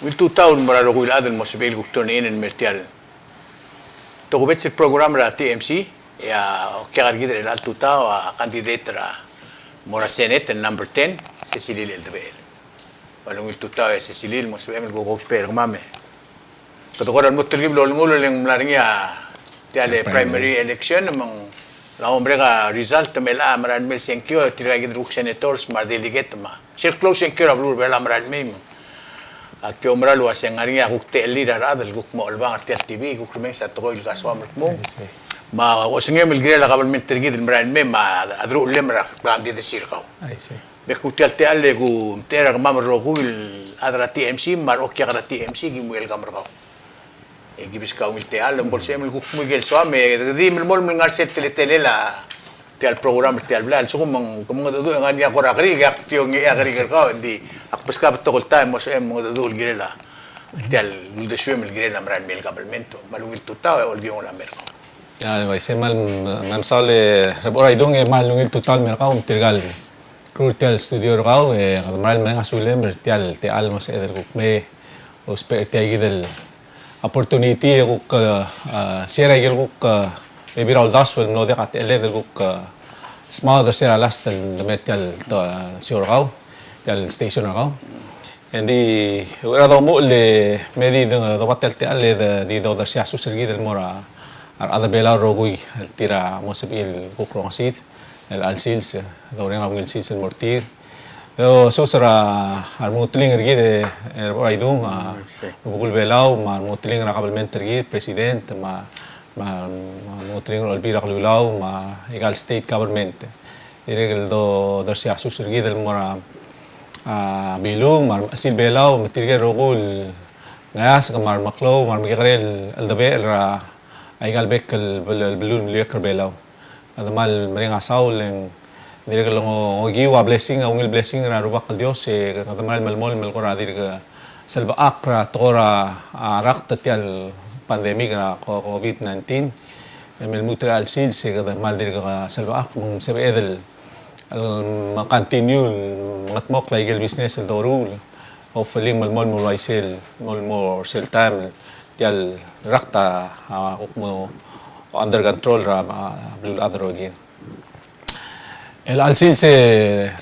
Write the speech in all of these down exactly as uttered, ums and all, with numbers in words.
Ungil tutau el mo er a rokui el chad el mo sebechir el kuk tune in el mer tial tokubets el program er a T M C, e a okiak er kid er chelecha el tutau a candidate er a mo er a Senate el number ten, Secilil Eldebechel. Me a ungil tutau e Secilil, mo sebechem el kuk ousbech er kemam e kede kora lmuut el telkib el olengull e ng mla er ngii a tial primary election, me ng mla mo merek a result me a merael mei el sengkio, tirka kid el kuk senators me a delegate me a sel klou el sengkio er a beluu er a Belau a merael mei, me a ki oumera el uase ng ngar er ngii a kuk techellir a rechad el kuk mo chelebangel er tial T V, kuk remenges a tekoi el kasoam el kmung. Me a osengem el kirel a kabelment er kid el merael mei me a deruchellem er a candidacy er kau. Me kuk tial techall e kuk mtechir a kemam el rokui el chad er a T M C me a reokiak er a T M C, ki welcome er kau. E ki beskau ungil techall, e ng bo lsebechem el kuk dmu ikel soam, e di melemolem el ngar er sel teletelel a tial program er tial blai, a lsekum ng ke mengedecheduch e ng ngar er ngii a kora kerik, e ak tia ongei a kerik er kau, e ng di ak beskau a betok el taem mo sebechem mengedecheduch el kirel a tial uldesuem el kirel a merael mei el kabelment. Me a ungil tutau e oldiungel a mer kau. Ia, bai, se kmal, kmal mesaul e Rebechor Aidung, e kmal ungil tutau el mer kau me tirka el crew er tial studio er kau, e kede merael mereng a sulem er tial techall el mo sebeched el kuk mei ousbech er tia kid el opportunity e kuk, e, share a ikel kuk, e, bebil er a uldasu el mlo diak a techelled el kuk, e, smaod er se er a last el de mer tial, e, show er kau, tial station er kau. Engdi uchei er a domuchel e me di doba tial techall e di dodersii a sus er kid el mo er a rechad er Belau el rokui el tir a mo sebechir el kuk rongesid er chelecha el sils, e doureng a ungil sils el mo er tir. E sus er a remengeteling er kid e Rebechor Aidung, a, Rubekul Belau, me a remengeteling er a kabelment er kid, president, me a, me a remengeteling er a Olbiil er a Kelulau, me a ikal state government. Dirrek el dodersii a sus er kid el mo er a, a, Bilung, me a remechesil Belau, me tirke el rokui el ngeasek, me a remeklou, me a remekekerei el cheldebechel er a ikal bek el bel-, el beluu el meliuekl er Belau. Kede kmal mereng a saul e ng dirrek el ngo-, ngokiu a blessing, a ungil blessing er a Rubak el Dios, e kede kmal melemolem el kora dirk selbechakl er a tekoi er a, a, rakt er tial pandemic er a co-, covid nineteen. E me lmuut er chelecha el sils e kede kmal dirk selbechakl me ng sebeched el, el continue el mengetmokl a ikel business el doruul. Hopefully ng melemolem el uaisei el mo, mo er sel taem tial rakt a, a, kuk mo under control er a, a, beluulechad el rokir. Er chelecha el sils e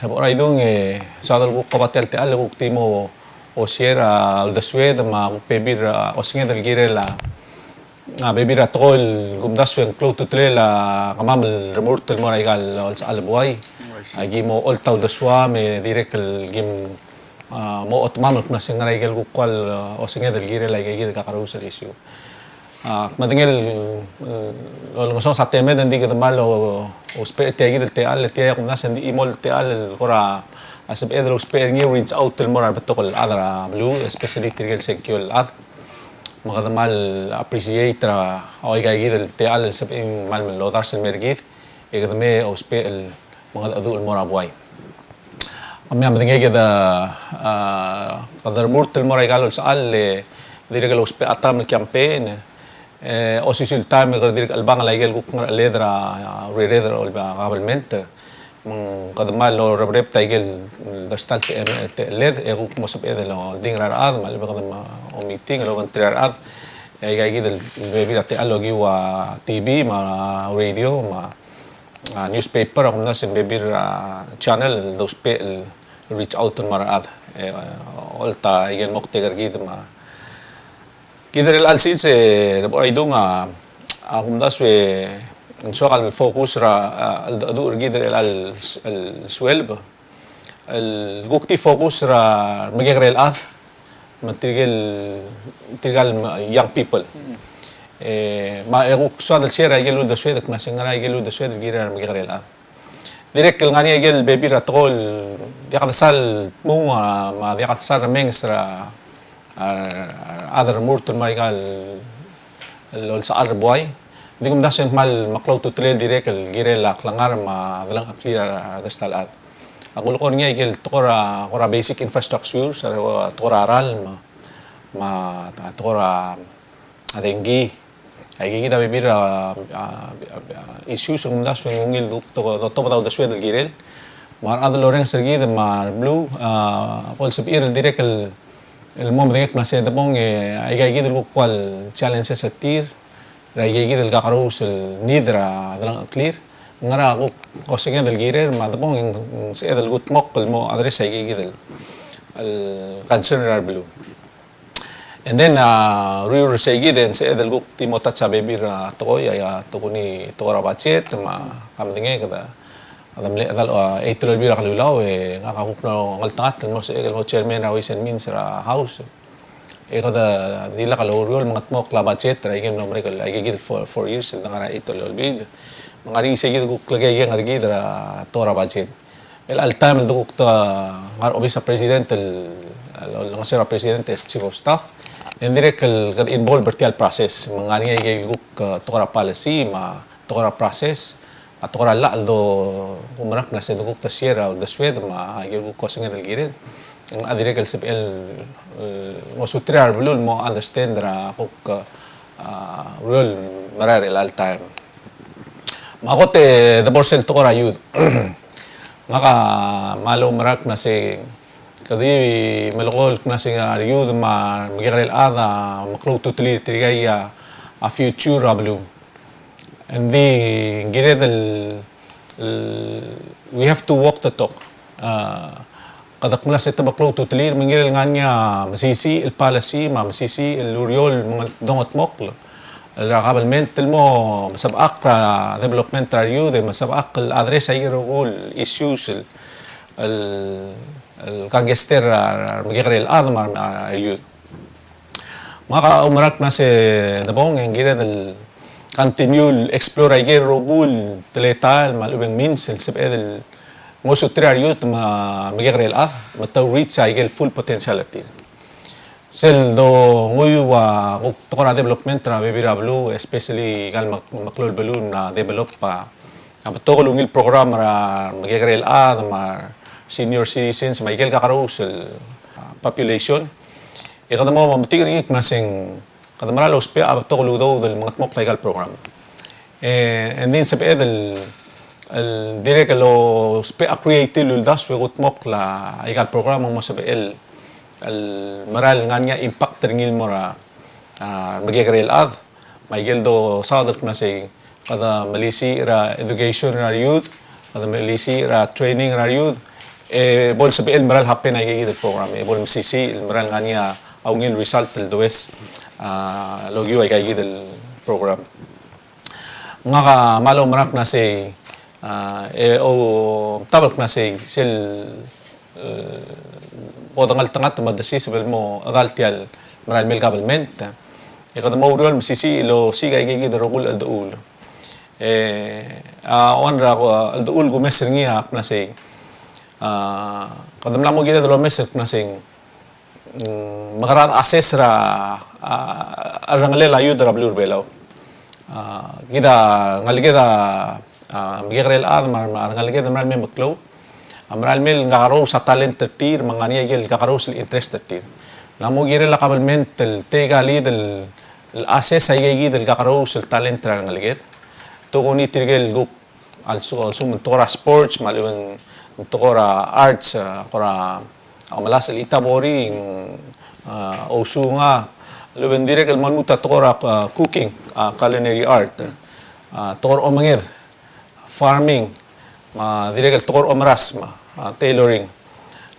Rebechor Aidung e soad el kuk oba tial techall e kuk di mo share a uldesued me a kuk bebil er a osenged el kirel a, a, bebil er a tekoi el kumdasu e ng klou a ultutelel a kemam el remurt el mo er a ikal olsechal el buai. A ki mo ocholt a uldesuam e dirrek el kim, a, mo otemam el kmo se ng ngar er a ikel kuk kua el, a, osenged el kirel a ika kid el kakerous el issue. A, kmedengei el, e, olengesonges a temed e ng di kede kmal o, ousbech er tia kid el techall, e tia a kumdasu e ng di chimo el techall el kora, a, sebeched el ousbech er ngii el reach out el mo er a rebetok el chad er a beluu, especially tirke el sengkio el chad. Me kede kmal appreciate er a, a, ika kid el techall el sebechir el kmal mlo dars el mer kid, e kede me ousbech el mengedecheduch el mo er a buai. Me a medengei kede, a, kede remurt el mo er a ikal olsechal e dirrek el ousbech a taem el campaign, e osisiu el taem e kede dirk chelebangel a ikel kuk ngerecheled er a, a, urered er a kabelment. Me ng kede kmal orreberebet a ikel dersta el te-, techelled e kuk mo sebeched el oldingel er a rechad, me a lechub e kede mo meeting el obengterir a rechad. E aika kid el bebil er a techall el okiu a T V, me a radio, me a a, newspaper, a kumdasu e ng bebil er a channel el dousbech el reach out el mo er a rechad. E, ocholt a ikel moktek er kid me a. Kid er chelecha el sils e Rebechor Aidung a, a kumdasu e ng soak el focus er a, a, cheldecheduch er kid er chelecha el s-, el sueleb. El kuk di focus er a remekekerei el chad, me tirke el, tirke el young people. E, me a kuk soad el share a ikel uldesued, el kmo se ng ngar er a ikel uldesued el kirel a remekekerei el chad. Dirrek el ngar er ngii a ikel bebil er a tekoi el diak desal tmuu, a, me a diak desal remenges er a, a, a rechad el remurt el mo er a ikal el olsechal er a buai. Ng di kumdasu e ng kmal meklou a ultutelel dirrek el kirel a klengar me a delengcheklir a rechad er a ta el chad. A kulekoi er ngii a ikel tekoi er a, kora basic infrastructure, a tekoi er a ralm, me a tekoi er a dengki. Aika kid a bebil er a, a, a, issues el kumdasu e ng ungil dotobed a uldesued el kirel. Me a rechad el orrenges er kid me a rebeluu, a, bo lsebechir el dirrek el el mo medengei el kmo se debong e aika kid el kuk ua el challenges er tir, er aika kid el kakerous el need er a delengcheklir, ngera kuk osenged el kirel me a debong e ng sebeched el kutmokl el mo address aika kid el, el concern er a beluu. And then, a, uriul er sei kid e ng sebeched el kuk di mo touch a bebil er a tekoi, a, a, tokuni tekoi er a budget, me a, ka medengei kede, kede mle, a, eight el olbiil er a kelulau, e ngak a kuk mlo ngeltengat el mo sebechek el mo chairman er a Ways and Means er a House. E kede dilak el oureor el mengetmokl a budget er aike el mlo merek el, aike kid el four, four years el dengar er a eight el olbiil. Me ng ngar er ngii sei kid el kuk lekekeng er kid er a tekoi er a budget. El all time el dekuk ta ngar er a obis er a president el, el, el olengeseu er a president as chief of staff. E ng dirrek el kede involve er tia el process. Me ng ngar er ngii aike el kuk, a, tekoi er a policy, me a tekoi er a process, a tekoi er a llach el do, kumerang el kmo se dekuk ta share a uldesued, me aike el kuk osenged el kirel. Ng dirrek el sebechel, e, ngosuterir a rebeluu el mo understand er a kuk, a, uriul el merael er chelecha el taem. Me a kot e debo er sel tekoi er a youth. Ngak a kmal oumerang el kmo se kede di melekoi el kmo se a re youth me a remekekerei el chad a meklou a ultutelir tirka a, a future er a beluu. Ng di ng kired el, el, we have to walk the talk. A, kede kmo se te meklou a ultutelir, me ng kirel ngar er ngii a mesisiich el policy, me a mesisiich el ureor el mengetmokl er a kabelment el mo mesebechakl er a development er a re youth, e mesebechakl el address aike el rokui el issues el, el, el kangkei er a, a remekekerei el chad me a, a re youth. Me ngak a oumerang el kmo se debong e ng kired el continue el explore aike el rokui el teletael me a lechub e ng means el sebeched el ngosuterir a re youth me a remekekerei el chad me te reach aike el full potential er tir. Sel donguiu a kuk tekoi er a development er a bebil er a beluu, especially aika el mek-, meklou el beluu el mla develop a, a betok el ungil program er a remekekerei el chad me a senior citizens me aike el kakerous el, a, population. E kede mo metik er ngii el kmo se ng kede mera el ousbech a betok el udoud el mengetmokl aika el program. E, and then sebeched el, el dirrek el ousbech a creative el uldasu e kutmokl aika el program el mo sebechel el, el mera el ngar er ngii a impact er ngii el mo er a, a, remekekerei el chad. Me aike el dosaod el kmo se kede melisiich er a education er a re youth, kede melisiich er a training er a re youth, e bo el sebechel el mera el happen aika kid el program, e bo el mesisiich el mera el ngar er ngii a ungil result el domes, a, el okiu aika kid el program. Ngak a kmal oumerang el kmo se, a, e outabel el kmo se sel, e, bo dengeltengat me a desiseb el mo chedal tia el mera el mei el kabelment, e kede mo oureor el mesisiich el osiik aika kid el rokui el cheldechuul. E a one er a, a, cheldechuul el kumes er ngii a kmo se, a, kede mla mo kired el omes el kmo se, mm, mekerang a assess er a, a, a rengelekel a youth er a beluu er a Belau. A, kid a rengeleked a, a, mekekerei el chad me a, me a rengeleked a mera el mei meklou a mera el mei el kakerous a talent er tir me ng ngar er ngii aike el kakerous el interest er tir. Ng mo kirel a kabelment el take a lead el, el assess aika kid el kakerous el talent er a rengeleked. Tokuni tirke el kuk a lsekum, a lsekum ng tekoi er a sports, me a lechub e ng tekoi er a arts, a, kora, a, omelasech el itebori, a, ousung a, a lechub e ng dirrek el mo lmuut a tekoi er a, a, cooking, a, culinary art, a, tekoi er a omenged, farming, me a dirrek el tekoi er a omeras, me a, a, tailoring.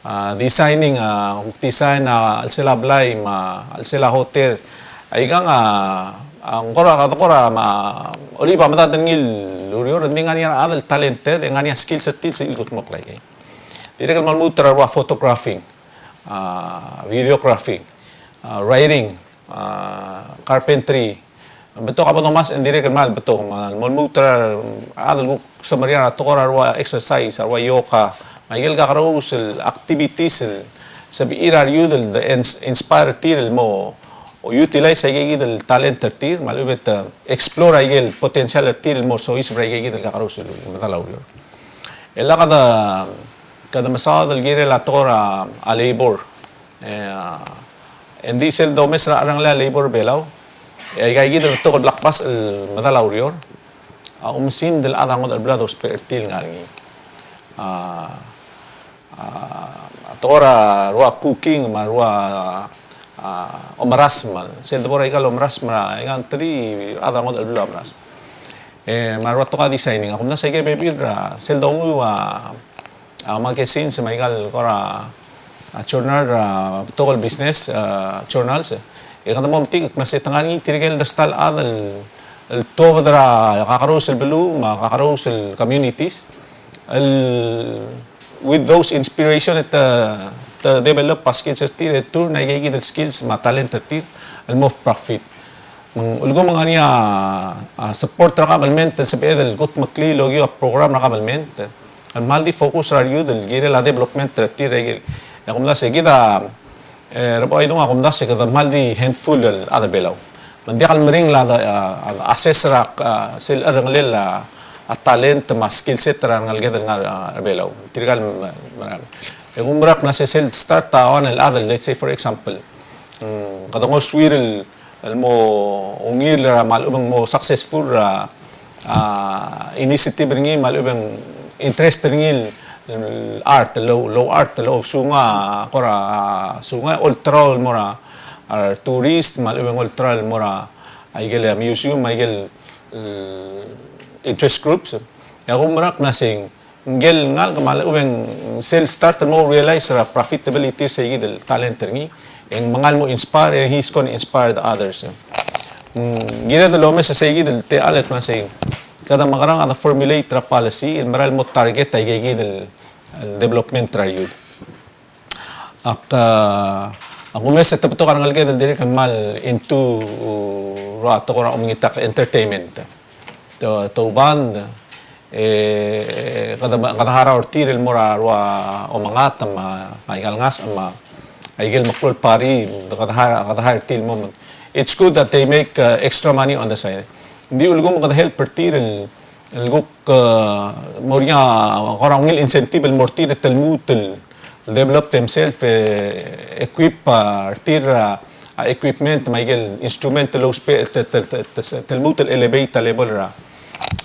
A, designing, a, kuk design, a, chelsel a blai, me a, chelsel a hotel. Aikang, a, a, ng kora, kede kora, me a, olib a medad er ngii el ureor, ng di ngar er ngii a rechad el talented, e ngar er ngii a skills er tir sel kutmokl aikei. Dirrek el mo lmuut er a rua photography, a, videography, a, writing, a, carpentry, betok a bo domes e ng dirrek el kmal betok, me a lmo lmuut er a rechad el kuk semeriar a tekoi er a rua exercise, a rua yoga, me aike el kakerous el activities el sebechir a re youth el de ins-, inspire er tir el mo utilize aike kid el talent er tir, me a lechub e te explore aike el potential er tir el mo soiseb er aike kid el kakerous el medal a ureor. E le kede, kede mesaod el kirel a tekoi er a labor. E, a, e ng di sel domes er a cherengelel a labor er a Belau, e aika kid el betok el blak bas el medal a ureor, a oumesingd el chad a ngodech el bla dousbech er tir el ngar er ngii. A, a, a tekoi er a rua cooking, me a rua a, omerasem, sel debo er a ikal omerasem er a, ikal tedei, a rechad er a ngodech el beluu a omerasem. E, me a rua tekoi a designing, a kumdasu e aike el bebil er a, sel donguiu a, a, magazines, me a ikal kora, a, journal, a, betok el business, a, journals. E kede mo metik el kmo se te ngar er ngii tirke el dersta el chad el, el tuobed er a kakerous el beluu, me a kakerous el communities. El, with those inspiration e te, te develop a skills er tir, e turn aike kid el skills me a talent er tir el mo profit. Me ng ulekum ng ngar er ngii a, a, support er a kabelment el sebeched el kudmeklii el okiu a program er a kabelment el kmal di focus er a re youth el kirel a development er tir. E a kumdasu e kid a, e, Reboidung, a kumdasu e kede kmal di handful el chad er a Belau. Me ng diak el meringel a, a, a assess er a, a, sel cherrengelel a, a talent me a skill set er a rengeleked el ngar er a, a, Belau. Tirka el me-, me-, e kumerang el kmo se sel start a one el chad el, let's say, for example, mm, kede ngosuir el, el mo ungil er a me a lechub e ng mo successful er a, a, initiative er ngii me a lechub e ng interest er ngii el, el art, el ou, el ou art, el ou sunga, kora, a, sunga, olterau el mo er a, a, tourist, me a lechub e ng olterau el mo er a, a, ikel museum, a, ikel, e, interest groups. E a kumerang el kmo se ng, ngikel ngalek me a lechub e ng sel start el mo realize er a profitability er seikid el talent er ngii, e ng mengal mo inspire, and he's gonna inspire the others. Mm, kired el omes er seikid el techall el kmo se ng, kede mekerang a de formulate er a policy, el mera el mo target aike kid el, el development er a youth. Ak, a, ak omes e te betok a rengeleked el dirrek el kmal into, uh, er a tekoi er a omengitakl, entertainment. Te, te ouband, e, kede, kede harau er tir el mo er a rua omengat me a, me a ikal ngasech me a ikel meklou el party, kede har-, kede hire er tir el mo. It's good that they make, uh, extra money on the side. Ng di ulekum kede help er tir el el kuk, e, mo er ngii a, kora ungil incentive el mo er tir e te lmuut el develop themselves, e, equip, a, er tir, a, a, equipment, me a ikel instrument el ousbech, te, te, te, te, te lmuut el elevate a level er a,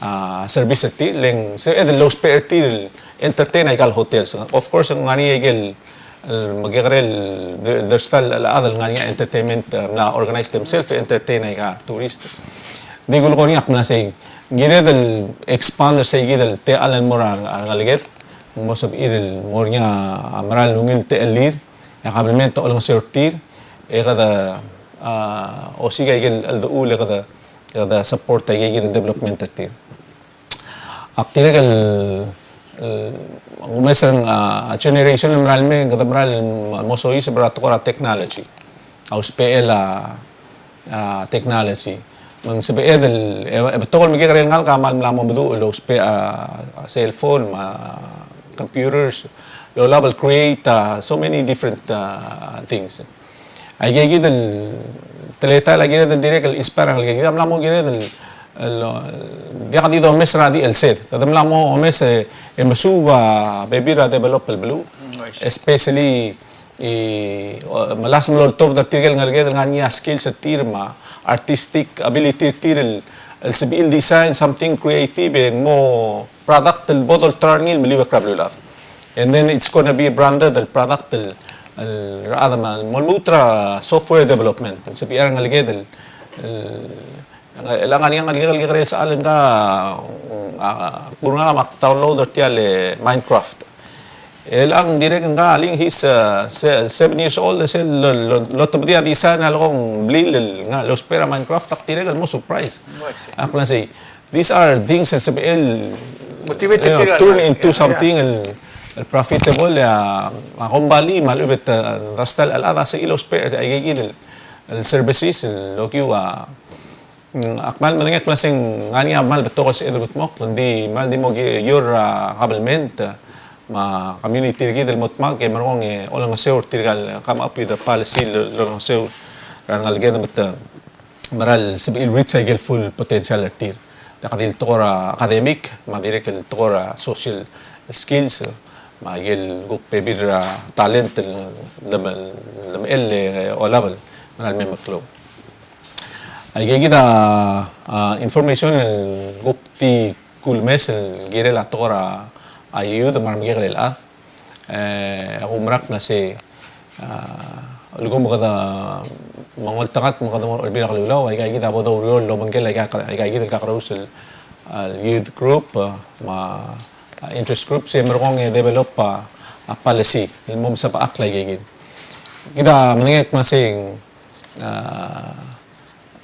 a, service er tir, le ng sebeched el ousbech er tir el entertain a ikal hotels. Of course, ng ngar er ngii a ikel el mekekerei el, de, dersta el chad el ngar er ngii a entertainment, e, mla organize themselves, entertain aika tourist. Ng di kulekoi er ngii a kmo sei, ng kired el expand er seikid el techall el mo er a, a rengeleked, mo sebechir el mo er ngii a mera el ungil techellir, e a kabelment a olengeseu er tir, e kede, a, osiik a ikel cheldechul e kede, kede support aike kid el development er tir. Ak dirrek el, el, omes er a, a, generation el mera el mei, kede mera el mo soiseb er a tekoi er a technology. A usbechel a, a, technology. Me ng sebeched el, e, e betok el mekekerei el ngalek a kmal mla mo meduch el ousbech a, a cell phone, me a computers, el olab el create, a, so many different, a, things. Aike kid el teletael a kired el dirrek el inspire a ngelekek. Kid a mla mo kired el, el, diak di domes er a di el sed. Kede mla mo omes e, e mesuub a bebil er a develop el beluu. Mm, I see. Especially, e, o, melasem el oltobed er tirke el ngeleked el ngar er ngii a skills er tir me a artistic ability er tir el, el sebechir el design something creative e ng mo product el bo dolterau er ngii el meliuekl er a beluulechad. And then it's gonna be branded el product el, el, el rechad me a mo lmuut er a software development. El sebechir a rengeleked el, el, el ngar er ngii a ngelekek el kekerei el sechal e ngka, a, a, kuk ngak a download er tia el Minecraft. E ng dirrek ngka, a Ling, he's, uh, se-, seven years old, e sel lo, lo, lotobedii a design a lekong blil el, ngak el ousbech er a Minecraft, ak dirrek el mo surprise. Oh, I see. Ak mla sei, these are things el sebechel, motivate, you know, tirka el turn into, yeah, something el, el profitable, e a, a kombalii me a lechub e te, a, dersta el chad a sebechir el ousbech er aike kid el, el services el okiu a, mm, ak kmal medengei el kmo se ng ngar er ngii a kmal betok el sebeched el kudmokl, ng di kmal di mo ki-, kiur a kabelment, me a community er kid el mo dmak e merekong e olengeseu er tirka el come up with a policy el, el olengeseu er a rengeleked me te mera el sebechir el reach aike el full potential er tir. Diak di el tekoi er a academic, me a dirrek el tekoi er a social skills, me aike el kuk bebil er a talent el lem-, lemechell e olab el mera el me meklou. Aike kid a, a, information el kuk di kulemes el kirel a tekoi er a, a, youth me a remekekerei el chad. E, ak oumerang el kmo se, a, lsekum kede mengeltengat me kede mo er a Olbiil er a Kelulau, aika kid a bo doureor el obengkel aika, aika kid el kakerous el, el youth group, e, me a, a, interest group, se merekong e develop a, a policy el mo mesebechakl aika kid. Kid a medengei el kmo se, a,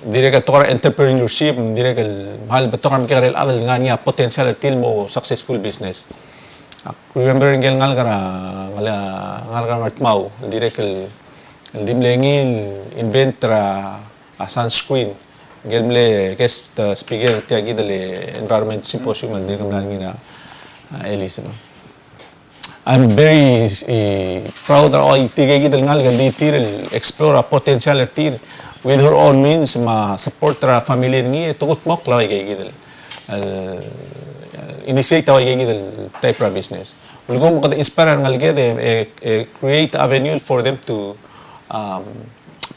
dirrek el tekoi er a entrepreneurship, dirrek el kmal betok a remekekerei el chad el ngar er ngii a potential er tir el mo successful business. Ak remember ngike el ngalek er a, ngalek, ngalek er a Ngardmau, dirrek el, el di mle ngii el invent er a, a sunscreen. Ngike el mle guest, e, speaker er tia kid el environment symposium el dirrek el mla er ngii er a, a, Ellis, no? I'm very, e, proud er a tirke kid el ngalek el di tir el explore a potential er tir with her own means me a support er a family er ngii, e te kudmokl a ua ike kid el, el, initiate a ua ike kid el type er a business. Ulekum kede inspire a rengalek e, e, e create avenue for them to, um,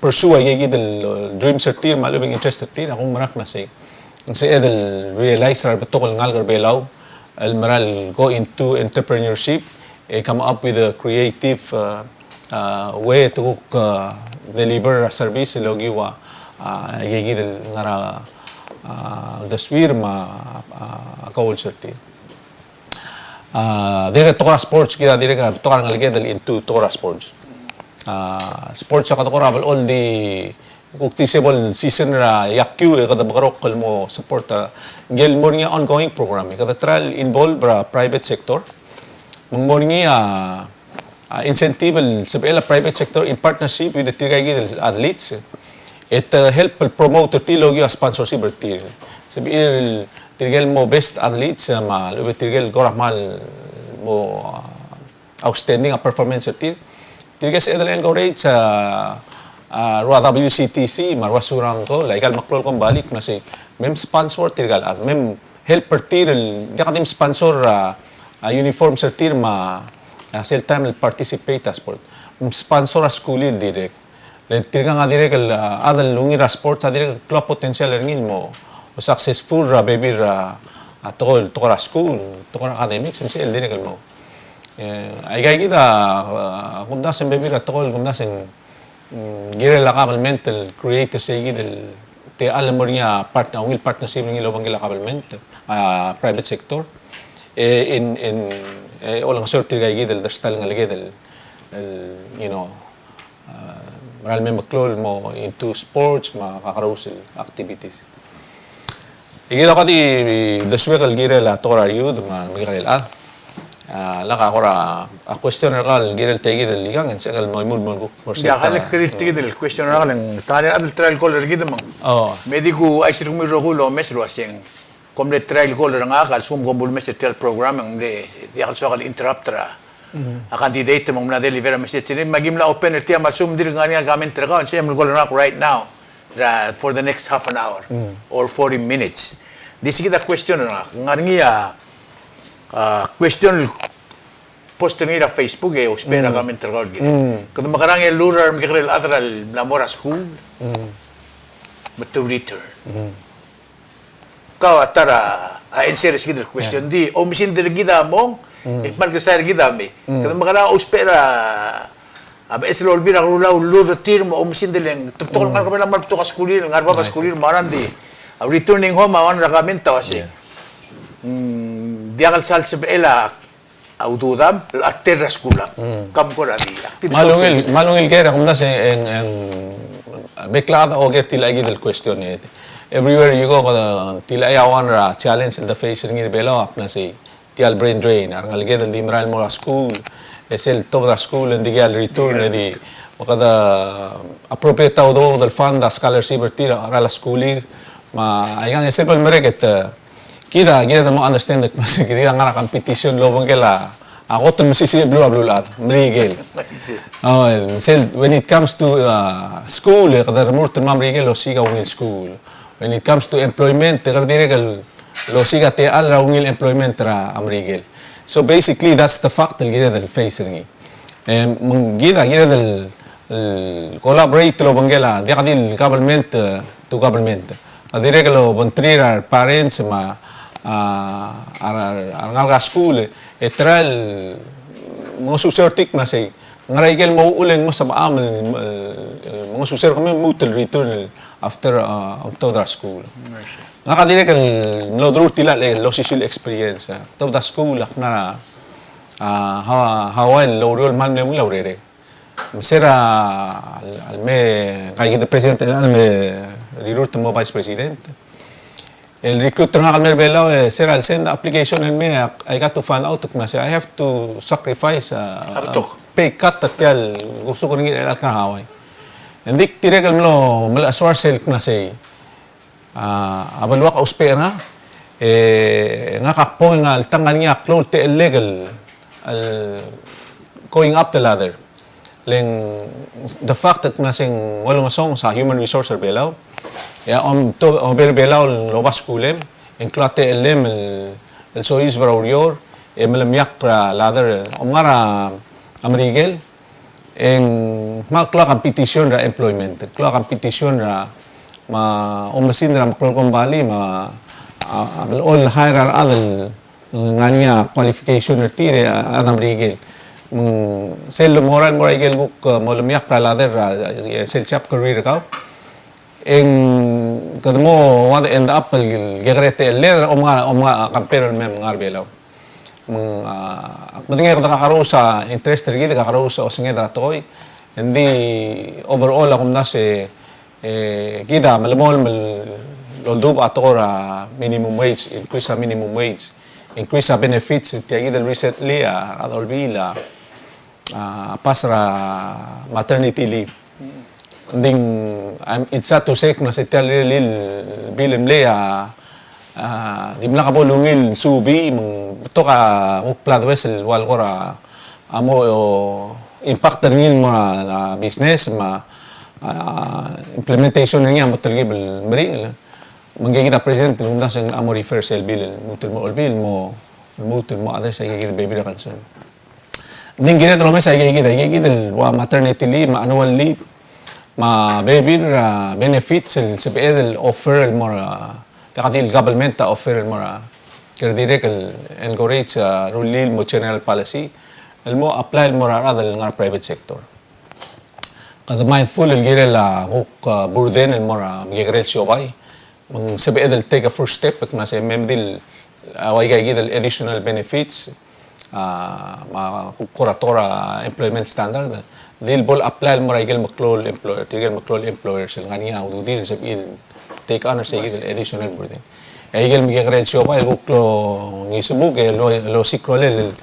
pursue a ua ike kid el, uh, dreams er tir me a lechub e ng interest er tir, a kumerang me sei. Ng sebeched el realize er a rebetok el ngalek er a Belau el mera el go into entrepreneurship, e come up with a creative, uh, uh, way to, uh, deliver a service el okiu a, uh, ua ike kid el ngar er a, uh, uldesuir me a, uh, goals er tir. A, dirrek el tekoi er a sports, kid a dirrek el tekoi er a ngalek el into tekoi er a sports. A, sports a kede kora blechoel di kuk di se bo el season er a iakiu e kede mekerokl el mo support, a, ngike el mo er ngii a ongoing program. E kede try el involve er a private sector. Me ng mo er ngii a, a, incentive el sebechel a private sector in partnership with tirka kid el athletes. E te help el promote er tir el okiu a sponsorship er tir. Sebechir tirke el mo best athletes, e, me a lechub e tirke el kora kmal mo, a, outstanding a performance er tir. Tirke el sebeched el encourage, a, a, rua W C T C, me a rua Surangel, aika el meklou el kombalii, me sei, mem sponsor tirka el chad, mem help er tir el, diak di msponsor, a, a, uniforms er tir me a, a, sel taem el participate a sport. Msponsor a skulir dirrek. Le tirkang a dirrek el, a, chad el ungil er a sports a dirrek el klou a potential er ngii el mo successful er a bebil er a, a, tekoi, tekoi er a skuul, tekoi er a academics, e ng sel dirrek el mo. E, aika kid a, a, kumdasu e ng bebil er a tekoi el kumdasu e ng, mm, kirel a government el create er sei kid el techall el mo er ngii a partner, ungil partnership er ngii el obengkel a government, a, private sector. E, in, in, e, olengeseu er tirka kid el dersta el ngalek el, el, you know, a, mera el me meklou el mo into sports me a kakerous el activities. E kid a ko di uldesuek el kirel a tekoi er a youth me a remekekerei el chad. A, lak a kora, a, question er kau el kirel tia kid el ikang, e ng sebechek el mo imul mo kuk mo er sei. Ia, kede kuk kirel tia kid el question er kau el ng, ta el chad el trial call er kid me ng. Oh. Me di kuchais er kemiu el rokui el omes el uaseng. Kom mle trial call er ngak, a lsekum kom ulemes er tia el program, e ng mle diak el soak el interrupt er a, a candidate me ng mla deliver a message er ngii, me aki mla open er tia, me a lsekum ng dirk ngar er ngii a comment er kau, e ng sebechem el call er ngak right now, er a, for the next half an hour or forty minutes. Di se kid a question er ngak, ng ngar er ngii a, a, question el post er ngii er a Facebook e ousbech er a comment er kau el kirel. Kede mekerang e lluut er a remekekerei el chad er a mla mo er a skuul me te return. Kau a ta er a, a, answer er se kid el question. Di oumesingd er kid a mong, e kmal kesai er kid a mei. Kede mekerang e ousbech er a, a, beches el Olbiil er a Kelulau el lluut er tir me oumesingd el ng, te betok el ngar er a Belau me a rebetok a skulir, ngar er a bab a skulir me a rang di, a, returning home a one er a comment a uasei. Mm, diak el sal sebechel a a ududam, el attend er a skuul. Kam kora di active. Me a ungil, me a ungil ker a kumdasu e ng, e ng, bek el chad a oker tia kid el question e. Everywhere you go, kede tia a one er a challenge el de face er ngii er a Belau a mla sei tia el brain drain. A rengalek el di merael el mo er a skuul, e sel tobed er a skuul e ng dikea el return e di, me kede appropriate a udoud el fund a scholarship er tir er a skuul er, me aikang e sel bo lemerek e te Kid a, kid a mo understand it, me se kid a ngar er a competition el obengkel a, a kot el mesisiich el beluu er a beluulechad, Merikel. Oh, sel, when it comes to, uh, school, e kede remurt el mo er a Merikel el osiik a ungil school. When it comes to employment, e kede dirrek el osiik a techall er a ungil employment er a Merikel. So basically, that's the fact el kired el face er ngii. E, me ng kid a kired el, el collaborate el obengkel a, diak di el government, eh, to government. A dirrek el obengterir a re parents me a, a, a, a rengalek er a skuul, e try el ngosuterir a dik me sei. ngar er a ikel mo uchul e ng mo sebecham el, el, el, mo ngosuir er kemiu el lmuut el return el after, uh, omtok er a skuul. I see. Ngak a dirrek el mlo dmu er tia el osisiu el experience, uh, tuobed a skuul, ak mla er a, uh, Hawa-, Hawaii el oureor el kmal mle ungil a urerek. Me se er a, el, el me, ngka kid el president el me recruit el mo vice president. El recruiter er ngak el mei er a Belau, e se er a le send application el mei, I got to find out el kmo se I have to sacrifice, uh, a betok, pay cut er tia el kursu ko er ngii er a Hawaii. Ng di dirrek el mlo, mlo source el kmo sei, uh, a beluak a ousbech er ngak, e ngak a kbong e ng ngar er ngii a klou el techellek el, el going up the ladder. Le ng the fact that ng mla se ng olengesonges a human resource er a Belau, e a omto-, oba er a Belau el oba skulem, e ng klou a techellem el, el soiseb er a ureor, e melemolem er a ladder, e ng ngar er a Merikel, e ng kmal klou a competition er a employment, klou a competition er a, me a oumesingd er a meklou el kombalii, me a, a, a blechoel el hire a rechad el ngar er ngii a qualification er tir, e a, a rechad er a Merikel. Me ng sel mo er a, mo er a ikel kuk, e, mo melemolem er a ladder, e, sel job career er kau. E ng kede mo ua de end up el kekerei a techelled, e omngar, omngar, compare el mei me ng ngar er a Belau. Me ng, a, ak medengei kede kakerous a interest er kid, kakerous a osenged er a tekoi. Ng di overall a kumdasu e, e, kid a melemolem el oldubech a tekoi er a minimum wage, increase a minimum wage, increase a benefits, tia kid el recently a, a Olbiil a, a, pass er a maternity leave. Ng di, I'm, it's sad to say, me se tia el, el, el bill el mlei a, a, dimlak bo lungil subii, me ng betok a kuk blood vessel el ua el kora, a mo, o, impact er ngii el mo er a, a business, me a, a, implementation er ngii a mo telkib el meringel. Me ngke kid a president el kumdasu e ng mo refer sel bill el lmuut el mo Olbiil el mo, lmuut el mo address aike kid el bebil er a concern. Ng di ng kired el omes aike kid, aike kid el ua maternity leave, me a annual leave, me a bebil er a benefits el sebeched el offer el mo er a, diak di el government a offer el mo er a, kede dirrek el encourage a rullii el mo general policy el mo apply el mo er a rechad el ngar er a private sector. Kede mindful el kirel a kuk, a, burden el mo er a mekekerei el siobai. Me ng sebeched el take a first step, e kmo se me di el, a, ua aika kid el additional benefits, a, me a kuk kora tekoi er a employment standard, di el bo le apply el mo er a ikel meklou el employer, tirke el meklou el employers el ngar er ngii a ududir el sebechir el take on er se kid el additional burden. E ikel mekekerei el siobai el kuk longisebuk el, el osiik a rolel el,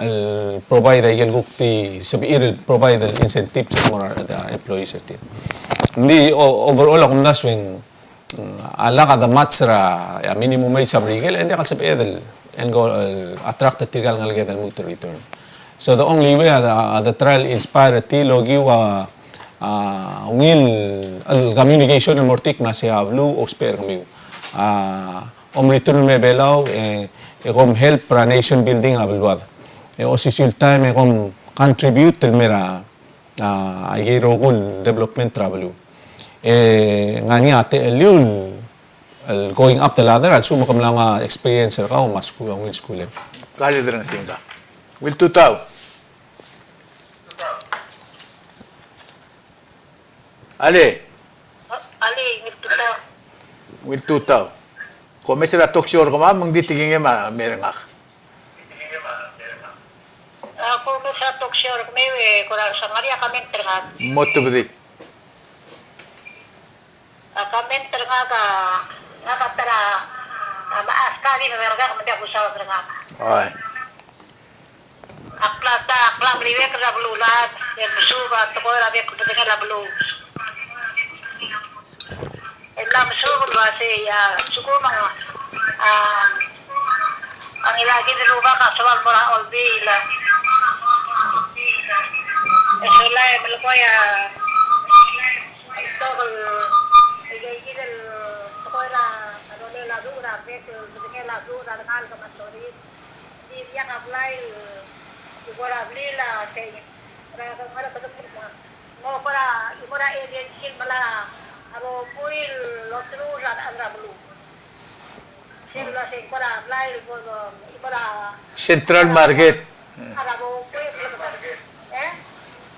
el provide a ikel kuk di sebechir el provide el incentives el mo er a employees er tir. Ng di o-, overall a kumdasu e ng, mm, a lak a de match er a, a minimum wage er a Merikel, e ng diak el sebeched el, el go, el attract er tirka el ngeleked el lmuut el return. So the only way a, a, a de try el inspire er tir el okiu a, a, ungil el communication el mo er tir el kmo se a beluu a ousbech er kemiu. A, kom return el mei er a Belau, e, e kom help er a nation building er a beluad. E osisiu el taem e kom contribute el mei er a, a, aikei rokui el development er a beluu. E ngar er ngii a techelliu el, el going up the ladder, a lsekum ke mla mo experience er kau me a skuul, a ungil skuul e. Kali dereng singka. Ungil tutau. Ale. Ale, ungil tutau. Ungil tutau. Kom omes er a talk show er kemam, me ng di tekingem a mei er ngak. A, kom omes er a talk show er kemiu, e, kora sa ngar er ngii a comment er ngak. Mo tebedii. A comment er ngak a, ngak a ta er a, a, mechas ka di me er ngak me ng diak kusaod er ngak. Ai. Ak mla ta, ak mla meliuekl er a beluulechad, e mesuub a tekoi er a bek el bedengel a beluu. E mla mesuub el uasei, a, lsekum a, a, a ngilai kid el rubak a soal el mo er a Olbiil. E sola e melekoi a, a betok el, el, el tekoi er a, a rolel a beluu er a bek el bedengel a beluu er a rengalek me a sorir. Di diak a blai, e, kora blil a sei. Kora, kora, kora, kora, kora, kora, kora alien skill me a rokui el olterau er a, er a beluu. Sei el uasei kora blai, kora, kora central market. A rokui, e?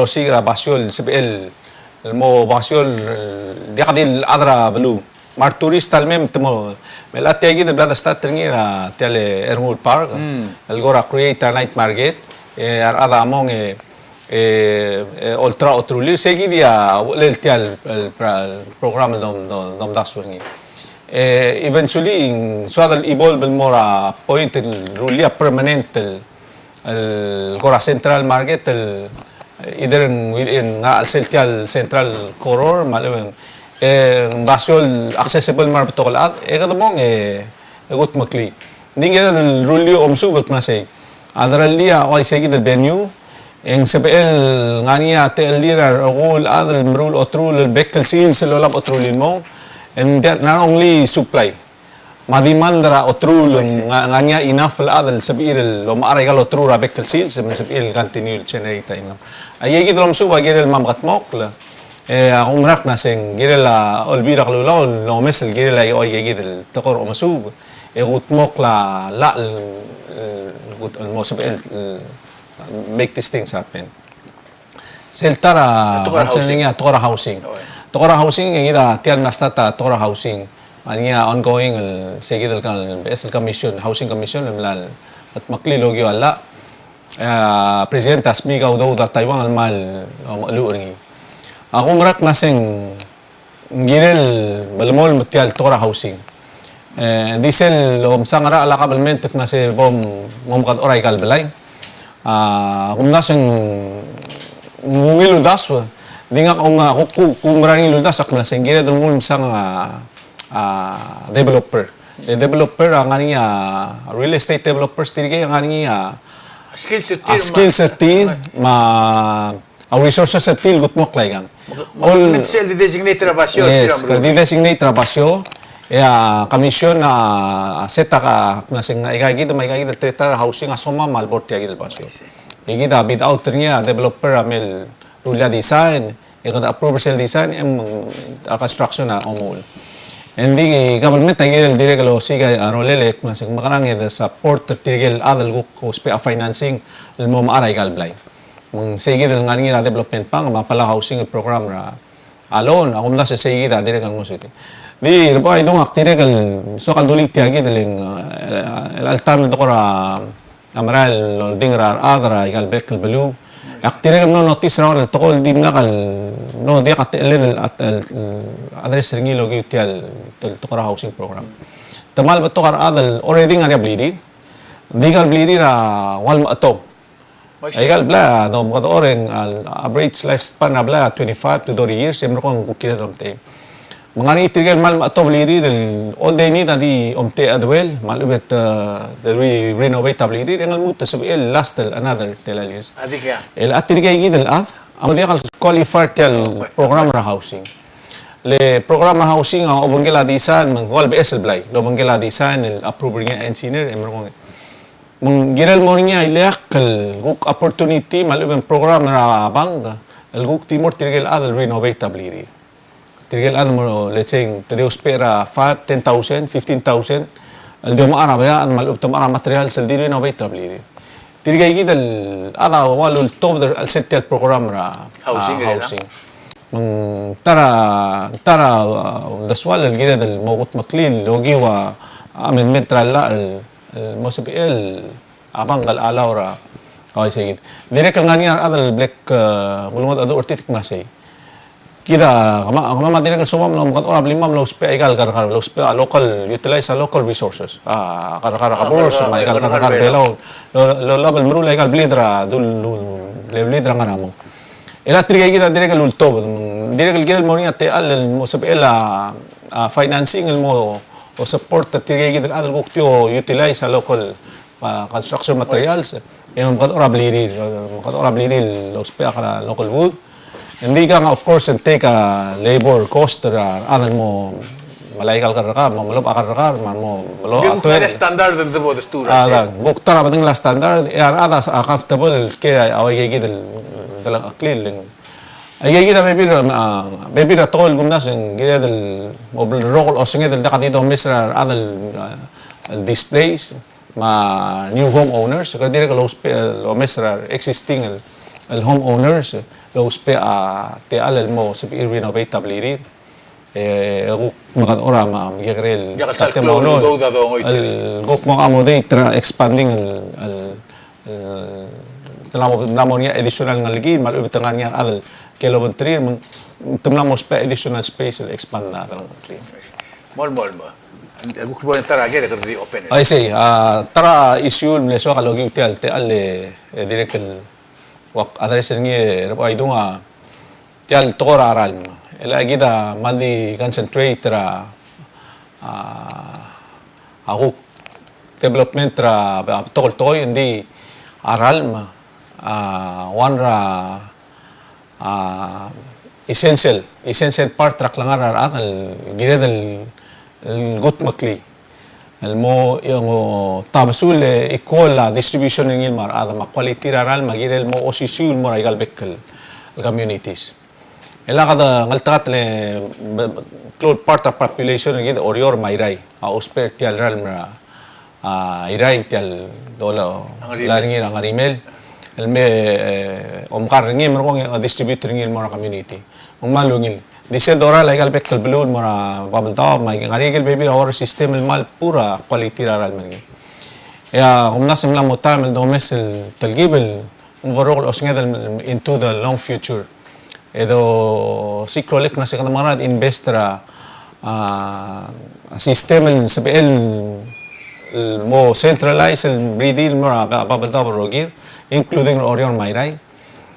el osiik er a basio el sebechel el mo basio el diak di el chad er a beluu. Me a returista el mei me te mo, me a tia kid el bla de start er ngii er a tia el Ernguul Park, el kora create a night market, e a rechad a mong e, e, e olterau a oterulir, sei kid a uchelel tia el, el pra-, el program el dom-, dom-, domdasu er ngii. E, eventually, ng soad el evolve el mo er a point el rullii a permanent el, el kora central market el, either ng, ng ngar er a chelsel tia el central corridor, me a lechub e ng, e, ng basio el accessible me a rebetok el chad, e kede mong e, e kudmeklii. Ng di ng kired el rullii a omesuub el kmo sei. A derellii a uaisei kid el venue, e ng sebechel ngar er ngii a techellir a rokui el chad el meruul a oteruul el bek el sils el olab a oteruul el mong, e ng di not only supply. Me a demand er a oteruul, ng ngar er ngii a enough el chad el sebechir el omechar aika el oteruul er a bek el sils, me ng sebechir el continue el generate a income. Aika kid el omesuub a kirel el mo mekedmokl, e a kumerang a se ng kirel a Olbiil er a Kelulau el omes el kirel a ika kid el tekoi er a omesuub, e kudmokl a llach el, el, el mo sebechel el make these things happen. Sel ta er a, tekoi er a housing. Tekoi er a housing. Tekoi er a housing, e kid a tia el mla start a tekoi er a housing. Ngar er ngii a ongoing el sei kid el, el beches el commission, housing commission, el mla el, el meklii el okiu a llach. E a president a smiik a udoud er a Taiwan el kmal omecheluch er ngii. A kumerang a se ng ng kirel belemolem tia el tekoi er a housing. E, di sel omsa ngar er a kabelment el kmo se bo momekedechor aika el blai. A, kumdasu e ng ungil uldasu, di ngak a, a, ku, ku, ku mera er ngii el uldasu a kmo se ng kired el nguu el msa a, a, developer. E developer a ngar er ngii a, real estate developers tirkei a ngar er ngii a, skills er tir, a, skills er tir, me a a resources er tir el kudmokl aikang. Ol, me sel di designate er a basio, yes, tir a meruul. Di designate er a basio, e a commission a, a set a ka, kmo se ng aika kid, me aika kid el director er a housing a somam el bo er tia kid el basio. I see. E kid a bid out er ngii a developer a mei el rullii a design, e kede approve er sel design, e ng a construction a omuchel. Engdi government a kirel dirrek el osiik a rolel e kmo se ng mekerang e de support er tirke el chad el kuk ousbech a financing el mo mechar aika el blai. Me ng sei kid el ngar er ngii er a development bank me a Palau Housing el program er a loan, a kumdasu e sei kid a dirrek el ngosuterir. Di, Rebo, a idung, ak dirrek el soak el dulii tia kid el, e, el, el taem el tekoi er a merael el oldingel er a rechad er aika el bek el beluu. Ak dirrek el mlo notice er a, el tekoi el dimlak el, mlo diak a techelled el, el, el address er ngii el okiu tia el, el tekoi er a housing program. Te kmal betok a rechad el already ngar er ngii a blirir. Di aika el blirir a ua el mechetong. Aika el blai a domekedechor e ng, a, average lifespan er a blai a twenty-five to thirty years, e merekong e ng kuk kired el omtechei. Me ng ngar er ngii tirke el kmal mla tobed er tir el all they need a di omtechei a duel, me a lechub e te, te re-, renovate a blai er tir, e ng lmuut el sebechel el last el another tela el years. A di kea. E le tirke kid el chad a mo diak el qualify er tia el program er a housing. Le program er a housing a obengkel a design, me ng ua el beches el blai. Le obengkel a design el approve er ngii a engineer, e merekong. Me ng kirel mo er ngii a ileakl el kuk opportunity, me a lechub e ng program er a bank, el kuk di mo er tirke el chad el renovate a blai er tir. Tirke el chad el mo, let's say, te di ousbech er a five, ten thousand, fifteen thousand, el di omechar a bead, me a lechub e te omechar a materials el di renovate a blai er tir. Tirke kid el chad a ua lultobed er a chelsel tia el program er a, a, housing, er a housing. Me ng ta er a, ta er a, a, uldesuel el kired el mo kudmeklii el okiu a amendment er a llach el, el mo sebechel a bank el allow er a, a uaisei kid. Dirrek el ngar er ngii a rechad el bla k, e, ulengedecheduch er tir el kmo sei. Kid a, kemam, kemam a dirrek el soam el omekedechor a blimam el ousbech aika el kerrekar, el ousbech a local, utilize a local resources. A kerrekar er a keburs, me aika el kerrekar er a Belau. Lo, lo, lolab el meruul aika el blid er a, dul, dul, le blid er a ngar er a mong. E le tirke kid a dirrek el ultobed, dirrek el kirel el mo er ngii a techall el mo sebechel a, a financing el mo, o support er tirke kid el chad el kuk di o utilize a local, a, construction materials. E omekedechor a blai er tir, omekedechor a blai er tir el ousbech a local wood. Ng di kang, of course, ng take a labor cost er a rechad el mo melai aika el kerrekar, mo melobech a kerrekar, me a mo melo a tuel. Standard el debo destuur. A, da, ng kuk ta er a bedengel a standard, e a rechad a comfortable el kiei a uaikei kid el delengcheklii el. Aikei kid a bebil, a, bebil er a tekoi el kumdasu e ng kired el mo rokui el osenged el diak di domes er a rechad el, a, el displace. Me a new home owners, kede dirrek el ousbech, el omes er a existing el, el home owners, el ousbech a techall el mo sebechir el renovate a blai er tir. E, e kuk mekedechor a me, me kekerei el, diak el sal klou el udoud a dongoit. El kuk mo accommodate er a expanding el, el, el, te mla mo, mla mo er ngii a additional ngelekir, me a lechub e te ngar er ngii a rechad el kiei el obengterir, me ng, te mla mo ousbech a additional space el expand a delengcheklii. Mo, mo, mo. El kuk bo er ngii a ta er a ker e kede di open. Aisei, a, ta er a issue el mle soak el okiu tia el techall e, e dirrek el ua address er ngii e Rebochedung a tia el tekoi er a ralm. E le kid a kmal di concentrate er a, a, a kuk development er a, a betok el tekoi, ng di a ralm, a, one er a a, essential, essential part er a klengar er a rechad el kired el, el kudmeklii. El mo, e ng tabesul e equal a distribution er ngii el mo er a rechad, me a quality er a ralm a kirel mo osisiu el mo er aika el bek el, el communities. E le kede ngeltengat el, be, klou el part er a population er kid Oreor me a Irrai a ousbech er tia el ralm er a a, Irrai tia el dolai er ngii er a Ngerimel, el me, e, omkar er ngii me ng kuk, e, distribute er ngii el mo er a community. Me ng kmal ungil. Di sel dorael aika el bek el beluu el mo er a Babeldaob, me ng ngar er ngii aike el bebil er a water system el kmal poor a quality er a ralm er ngii. E a, kumdasu e ng mla mo taem el domes el telkib el ng bo rokui el osenged el into the long future. E dosiik a rolel el kmo se kede mera el invest er a, a, system el sebechel el mo centralize el bridge el mo er a Babeldaob el rokir, including Oreor me a Irrai.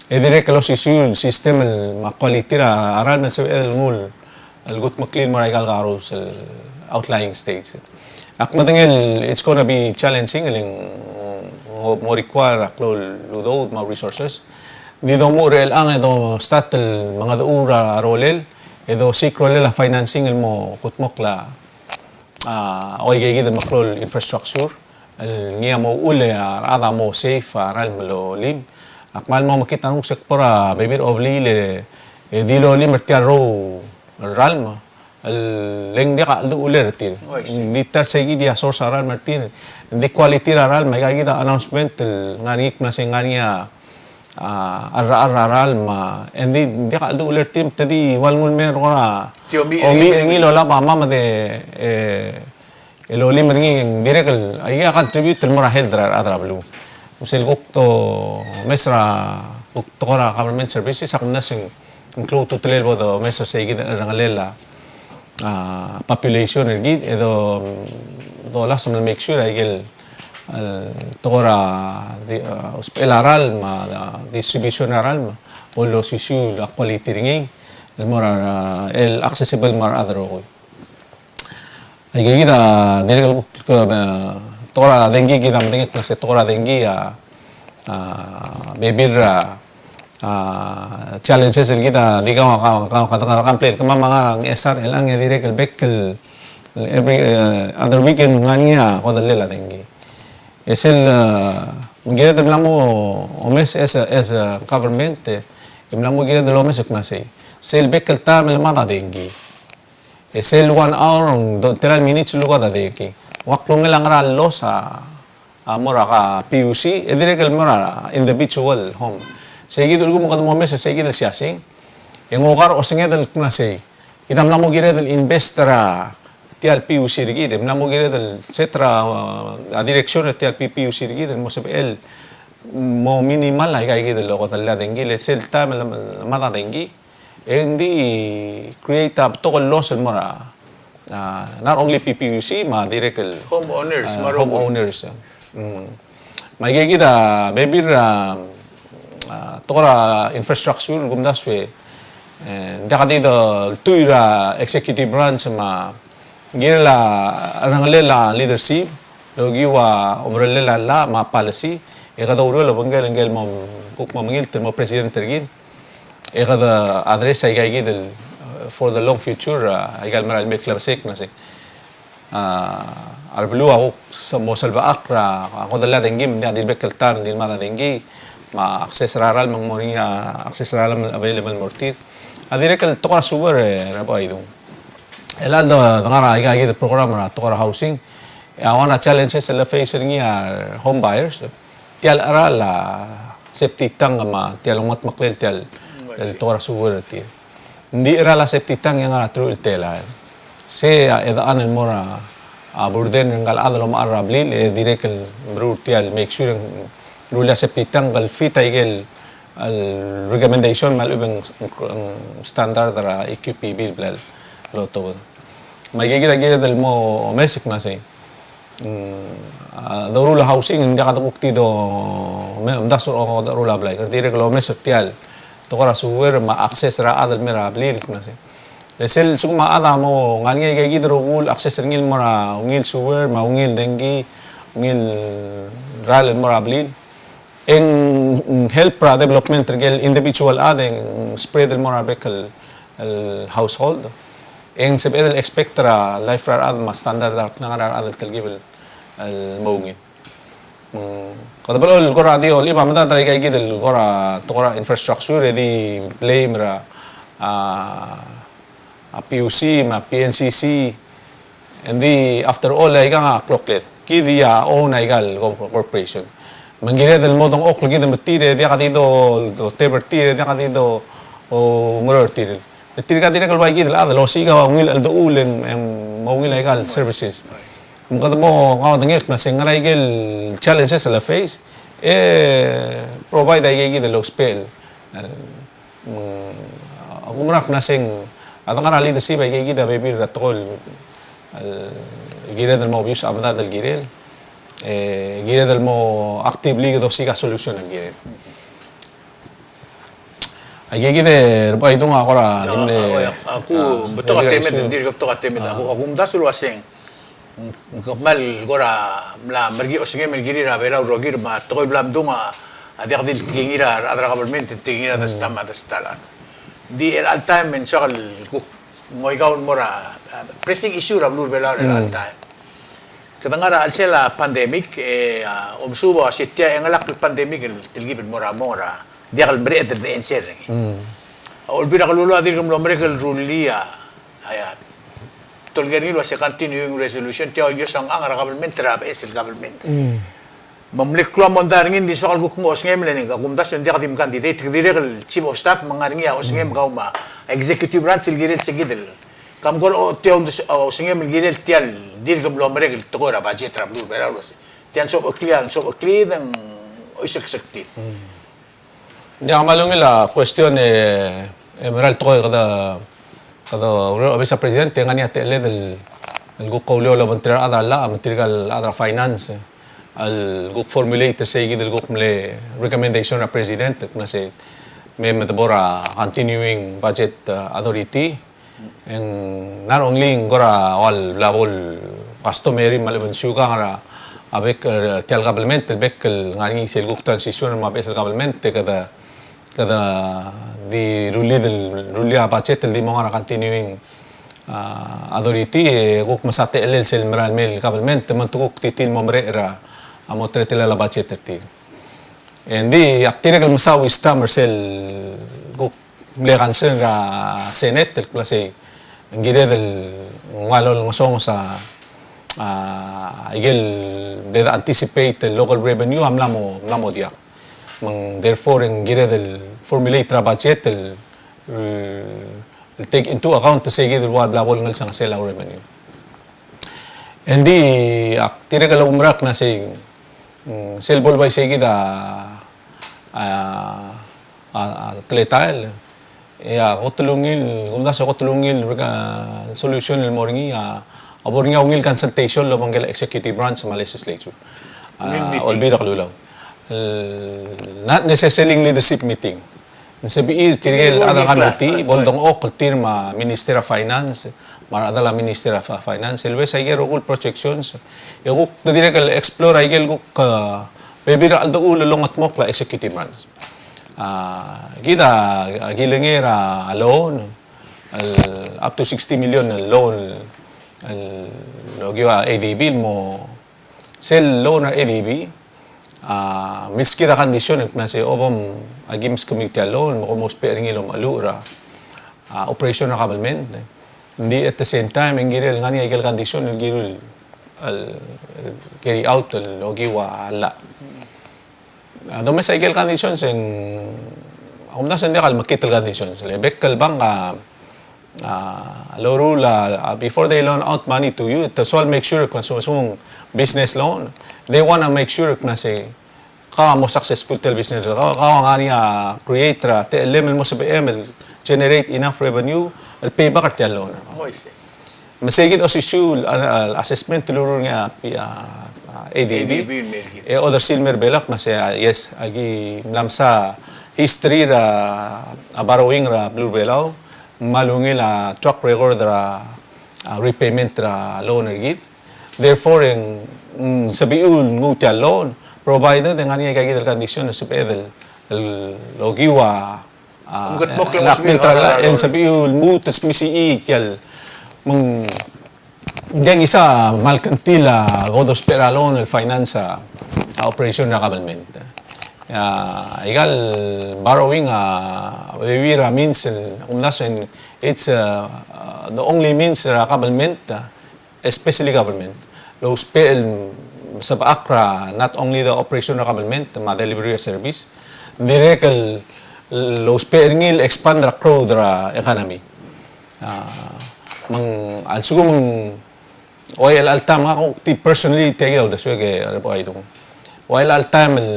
E dirrek el osisiu el system el me a quality er a ralm el sebechel el nguu el el kudmeklii el mo er aika el karous el outlying states. Ak medengei el it's gonna be challenging, e le ng mo, mo require a klou el udoud me a resources. Di domuchel er chelechang e dostart el mengedecheduch er a rolel, e dosiik a rolel a financing el mo kudmokl a, a, uaikei kid el meklou el infrastructure. El ngii a mo uchul e a rechad a mo safe a ralm el olim. Ak kmal mo mekngit a renguk se kbo er a bebil er a blil e, e di lolim er tia el rou el ralm, el le ng diak a cheldechulir er tir. Oh, I see. Ng di ta er sei kid a source a ralm er tir. Ng di quality er a ralm, aika kid a announcement el ngar er ngii el kmo se ng ngar er ngii a, a, a rechad er a ralm, a, e ng di, ng diak a cheldechulir er tir, te di ua lenguu el mei er kora, omiich er ngii el olab a mad e, e, el olim er ngii, ng dirrek el, aika a contribute el mo er a health er a rechad er a beluu. Me sel kuk domes er a, kuk tekoi er a government services, a kumdasu e ng klou a ultutelel el bo domes er sei kid el cherrengelel a, a, population er kid, e do, dolasem el make sure a ikel el tekoi er a di-, a, usbechel a ralm, me a, a, distribution er a ralm, me a, bo losisiu a quality er ngii, el mo er a, el accessible el mo er a rechad el rokui. Aika kid a dirrek el kuk, e, tekoi er a dengki kid a medengei el kmo se tekoi er a dengki a, a, bebil er a, a, challenges el kid a di kau, kau, kau, kau, kau, kau, kemam a ngar er a Ngchesar, el ngar er ngii a dirrek el bek el, el every, e, other weekend ng ngar er ngii a kodellel a dengki. E sel, e, kired el mla mo omes as a, as a government, e, e mla mo kired el omes el kmo sei. Sel bek el taem el mad a dengki. E sel one hour, ng do, tela el minutes el lukad a dengki. Ng ua klungel a ngar er a loss a, a mo er a ka P U C, e dirrek el mo er a individual home. Sei kid el kuk mo kede mo omes, sei kid el siasing. E ng oker a osenged el kmo sei. Kid a mla mo kired el invest er a tia el P U C er kid, e mla mo kired el set er a, a direction er tia el P-, P U C er kid, el mo sebechel mo minimal aika kid el okodellel a dengki, le sel taem el mad a dengki. E ng di create a betok el loss el mo er a, a, not only P P U C, me a dirrek el homeowners, a, me a rokui. Homeowners, e. Mm. Me aika kid a bebil er a, a, tekoi er a infrastructure, kumdasu e, e, ng diak di de ltuil er a executive branch me a kirel a, a rengelel a leadership, el okiu a omerellel a llach me a policy, e kede oureor el obengkel, ngike el mo, kuk mo mengilt el mo president er kid. E kede address aika kid el, uh, for the long future, uh, aika el mera el me klebesei el kmo sei. Uh, a rebeluu a kuk se-, mo selbechakl er a, a kodellel a dengki, me ng diak di le bek el taem el di le mad a dengki, me a access er a ralm me ng mo er ngii a access er a ralm available el mo er tir. A dirrek el tekoi er a sewer, e, Rebo Aidung. El chelecha el de, de ngar er aika kid el program er a tekoi er a housing, e a one er a challenges el face er ngii a home buyers, tia el cheral a septic tank me tia el omengedmeklel tia el, el tekoi er a sewer er tir. Ng di cheral a septic tank e ng ngar er a teruich el telael. Sei a, e, a edei el mo er a, a, burden er ngka el chad el omechar er a blil, e dirrek el meruul tia el make sure e ng rullii a septic tank el fit aike el, el recommendation me a lechub e ng, ng standard er a E Q P B el bla lotobed. Me aika kid a kired el mo omes el kmo sei. Mm, a, doruul a housing, ng diak de kuk di do, me, omdasu er a doruul a blai. Kede dirrek el omes er tia el tekoi er a sewer me a access er a chad el mei er a blil, el kmo sei. Le sel lsekum a chad a mo ngar er ngii aika kid el rokui el access er ngii el mo er a ungil sewer, me a ungil dengki, ungil ralm el mo er a blil. E ng help er a development er ngike el individual chad, e ng spread el mo er a bek el, el household. E ng sebeched el expect er a life er a rechad me a standard er a klengar er a rechad el telkib el, el mo ungil. Mm, kede blechoel el kora di olechib a medad er aika kid el kora tekoi er a infrastructure, e di blame er a, a, a P U C me a P N C C, e ng di after all, aika a kloklel. Kid a own aika el co-, corporation. Me ng kired el mo dengchokl kid me tir, e diak di do, do tebel er tir, e diak di do, o, ngeror er tir. E tirka dirrek el ua kid el chad el osiik a ungil el cheldechuul e ng, e ng mo ungil aika el services. Me kede mo kaudengei el kmo se ng ngar er aike el challenges el face, e provide aika kid el ousbech el, mm, a kumerang el kmo se ng, a de ngar er a leadership aika kid a bebil er a tekoi el, el kired el mo obvious a medad el kirel, e kired el mo actively kede osiik a solution el kirel. Aike kid e Rebo Aidung a kora di mle, a, a, a ku, a, betok a temed, ng dirk betok a temed. A ku, a kumdasu el ua se ng, ng kmal kora mla merkii a osengem el kirir a Belau el rokir me a tekoi el bla mdung a diak di le tekingir a rechad er a government, tekingir a ta el stat me a ta el stat el chad. Di el all time e ng soak el kuk ngoikau el mo er a, a, pressing issue er a beluu er a Belau er a all time. Kede ngar er a chelsel a pandemic, e, a, omesuub a ua se tia e chengelakl el pandemic el telkib el mo er a mong er a diak el mereched el de answer er ngii. A Olbiil er a Kelulau a dirk mlo merek el rullii a, a, ia, tolker er ngii el ua se continuing resolution, tia el iosang er a government er a beches el government. Me ng mle klou a mondai er ngii, ng di soak el kuk nguu a osengem el, e ng ka kumdasu e ng diak di mcandidate, ke dirrek el chief of staff me ng ngar er ngii a osengem kau me a executive branch el kirel se kid el. Ka mkora ochotii a osengem el kirel tia el dirk mlo merek el tekoi er a budget er a beluu er a Belau el ua se tia ng sobecheklii, ng sobecheklii e ng oiseksektii. Ng diak, me a ungil a question e, e mera el tekoi kede, kede oureor er a obis er a president, e ng ngar er ngii a techelled el, el kuk oureor el obengterir a rechad er a llach, me tirka el chad er a finance. el kuk formulate er seikid el kuk mle recommendation er a president, el kmo sei me, me de bo er a continuing budget, uh, authority. E ng not only ng kora ua el bla bo el customary me a lechub e ng siukang er a bek, er tia el government, el bek el ngar er ngii sel kuk transition me a beches el government, e kede, kede di rullii el, rullii a budget el di mo ngar er a continuing, ah, authority, e kuk mesa techellel sel merael mei el government, me te kuk di tir el mo merek er a, a mo teletelel a budget er tir. E ng di ak dirrek el mesa wisdom er sel kuk mle concern er a Senate, el kmo sei, ng kired el nguu a lolengesonges a, a, ikel mle anticipate el local revenue a mla mo, mla mo diak. Me ng therefore ng kired el formulate er a budget el, el take into account seikid el ua bla bo el ngelsengesel a revenue. E ng di ak dirrek el oumerang el kmo sei, mm, sel bo el bai seikid a, a, a, a teletael, e a kot el ungil, kumdasu a kot el ungil, ah, solution el mo er ngii a, a bo er ngii a ungil consultation el obengkel a executive branch me a legislature. Ungil meeting. Ah, Olbiil er a Kelulau. El, not necessarily leadership meeting. Ng sebechir tirke el chad er a committee, bo ledengchokl el tir me a Minister of Finance, me a rechad er a Minister of Finance, el uaisei aike el rokui el projections, e kuk te dirrek el explore aike el kuk, ah, bebil er a cheldechul el longetmokl a executive branch. Ah, kid a, a kilengei er a loan, el up to sixty million el loan, el okiu a ADB el mo, sel loan er a ADB, ah, milskid a condition el kmo sei, o bom, aki meskemiu tia el loan, me kom ousbech er ngii el omecheluch er a, ah, operation er a government. Ng di at the same time, e ng kirel ngar er ngii a ikel condition el kirel el, el carry out el okiu a llach. A domes a ikel conditions e ng, a kumdasu e ng diak el mekngit el conditions. Le bek el bank a, a, loruul a, a, before they loan out money to you, te soal make sure kmo sei, se ng business loan, they wanna make sure kmo sei kau a mo successful tia el business, kau, kau a ngar er ngii a create er a techellem el mo sebechem el generate enough revenue el pay back er tia el loan. Oh, I see. Me seikid a osisiu el, a, a, assessment el loruul er ngii a, a, a, ADB. ADB el mei er kid. E odersii el mei er a Belau el kmo sei, a, yes, aki mla mesa history er a, a borrowing er a beluu er a Belau, me a ungil a track record er a, a repayment er a loan er kid. Therefore, e ng, mm, sebechiu el nguu tia el loan, provided e ng ngar er ngii a ikakid el condition el sebeched el, el okiu a, a, omkedmokl el, el mo sebechir a, e ng sebechiu el lmuut el smisichii tia el, me ng, ng diak ngii a kmal kngtil a, ko dousbech er a loan el finance a, a operation er a government. A, ikal borrowing a, bebil er a means el, kumdasu e ng, it's, uh, uh, the only means er a government, uh, especially government, lousbech el sebechakl er a not only the operation er a government, me a delivery er a service, dirrek el lousbech er ngii el expand er a growth er a economy. A, me ng, a lsekum ng, ua chelecha el taem, ngak a kuk di personally tia kid a uldesuek e Rebo Aidung. Ua chelecha el taem el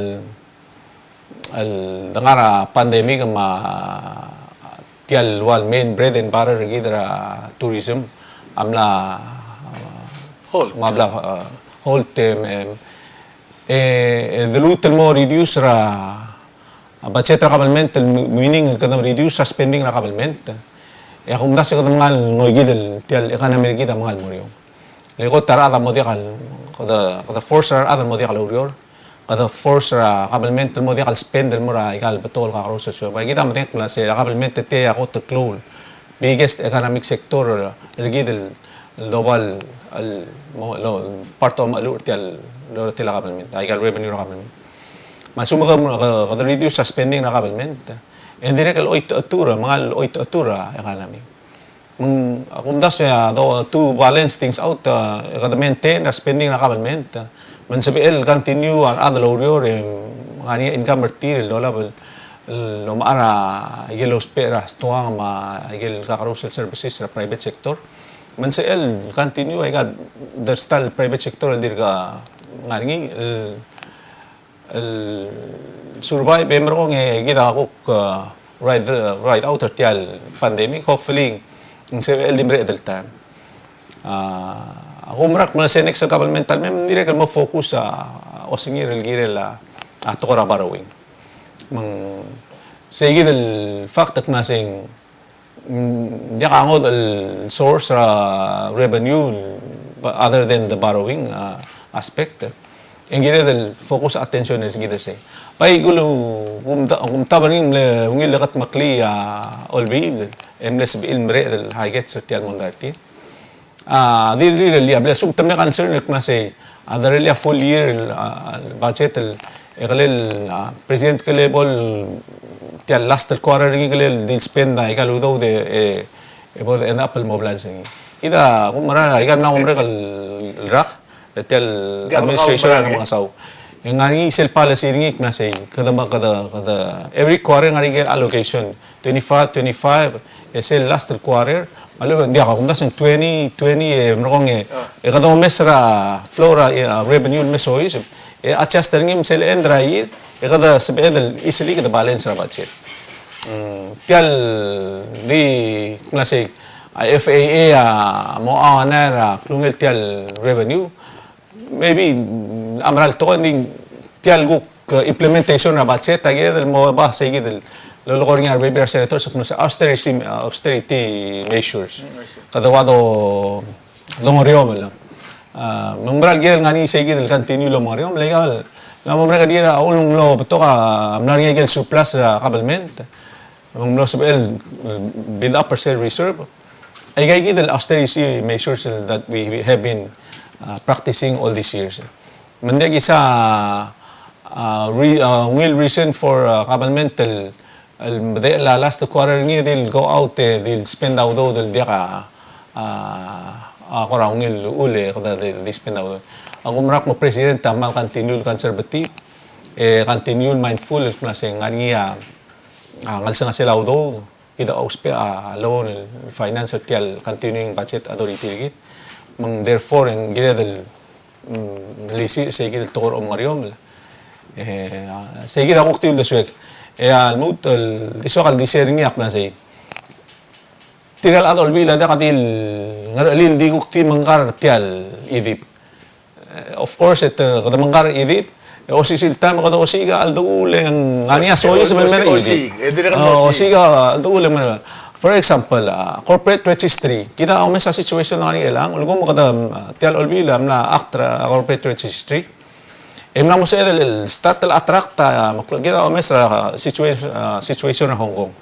el de ngar er a pandemic me a tia el ua el main bread and butter er kid er a tourism a mla halt. Me a bla, uh, halt, em, em, e, e de lmuut el mo reduce er a, a budget er a government, el m-, meaning el kede reduce a spending er a government. E a kumdasu e kede mengal ngoikid el tia el economy er kid a mengal mo er eou. Le kot a rechad a mo diak el, kede, kede force er a rechad el mo diak loureor. Kede force er a government el mo diak el spend el mo er a ikal betok el kakerous el siobai. Kid a medengei el kmo sei a government e tia a kot el klou el biggest economic sector er kid el, el doba el, el mo, el part el omecheluch er tia el, el loruul er tia el government, a ikal revenue er a government. Me a lsekum ke, ke, kede reduce a spending er a government, e ng dirrek el choitechetur, mengal choitechetur a economy. Me ng, a kumdasu e a do, to balance things out, a, kede maintain er a spending er a government, a, me ng sebechel el continue a rechad el oureor e ng ngar er ngii a income er tir el dolab el, el omechar a ikel lousbech er a stoang me a ikel kakerous el services er a private sector. Me ng sebechel el continue a ikal dersta el private sector el dirk ngar er ngii el el survive e merekong e kid a kuk, uh, ride, uh, ride out er tia el pandemic, hopefully ng sebechel el di mereched el taem. Uh, a kumerang el kmo sei next government el mei, me ng dirrek el mo focus a, osengir el kirel a, a tekoi er a borrowing. Me ng sei kid el fact el kmo sei ng, mm, diak a ngodech el source er a revenue other than the borrowing, uh, aspect. E ng kired el focus attention er kid er sei. Bai kuk, kumta, kumtab er ngii el mle ungil el ketmeklii a Olbiil, e mle sebechir el mereched el highlight er tia el mondai er tir. A, di rirellii a, bla lsekum te mle concern el kmo sei, a, the really a full year, a, budget el, e kele el, a, president kele bo el, tia el last el quarter er ngii kele el di el spend a, aika el udoud e, e, e bo de end up el mo blals er ngii. Kid a, kumerang, aika el mla mo merek el rak, er tia el administration er a Remengesau. E ng ngar er ngii sel policy er ngii el kmo sei, kede me, kede, kede, every quarter ng ngar er ngii el allocation, twenty-five, twenty-five, e sel last el quarter, me a lechub e ng diak, a kumdasu e ng twenty, twenty, e merekong e, e kede omes er a flow er a, e, a revenue el me soiseb, e adjust er ngii me sel end er a year, e kede sebeched el easily kede balance er a budget. Mm, tia el di, kmo sei, a F A A a mo honor a klungel tia el revenue, maybe, mm, a mera el tekoi, ng di tia el kuk, eh, implementation er a budget, a kired el mo oba sei kid el lolekoi er ngii a rebebil er a senators el kmo sei austerity, austerity measures. Mm, I see. Kede ua do, dongeriomel. A, me ng mera el kirel ngar er ngii sei kid el continue el omengeriomel, le aika el, le mo merek el kirel a uchul me ng mlo betok a, mla er ngii aike el surplus er a government. Me ng mlo sebechel, eh, build up er sel reserve. Aika kid el austerity measures that we, we have been, uh, practicing all these years. Me ng diak kisa, uh, re-, uh, ungil reason for, uh, government el, el medechel a last quarter er ngii di el go out, e di el spend a udoud el diak a, a, a kora ungil uchul e kede di, di spend a udoud. A kumerang el kmo president a kmal continue el conservative, e continue el mindful el kmo sei ng ngar er ngii a, a, ngelsengesel a udoud. Kid a ousbech a loan el finance er tia el continuing budget authority er kid. Me ng therefore e ng kired el, mm, melisiich sei kid el tekoi er a omengeriomel. E, a, sei kid a kuk tia el uldesuek. E a lmuut el di soak el di share er ngii a kmo sei. Tirka el chad er a Olbiil a diak di el ngerechelil di kuk di mengkar er tia el idip. Eh, of course, e te, kede mengkar er a idip, e osisiu el taem e kede osiik a cheldechuul e ng ngar er ngii a soiseb el mer a idip. Osiik, e dirrek el osiik. Osiik a cheldechuul e mer. For example, a, corporate registry. Kid a omes a situation er a ngar er ngii el, a, ulekum kede, a, tia el Olbiil a mla act er a corporate registry. E mla mo sebeched el start el attract a, me kid a omes er a situation, a, situation er a Hong Kong.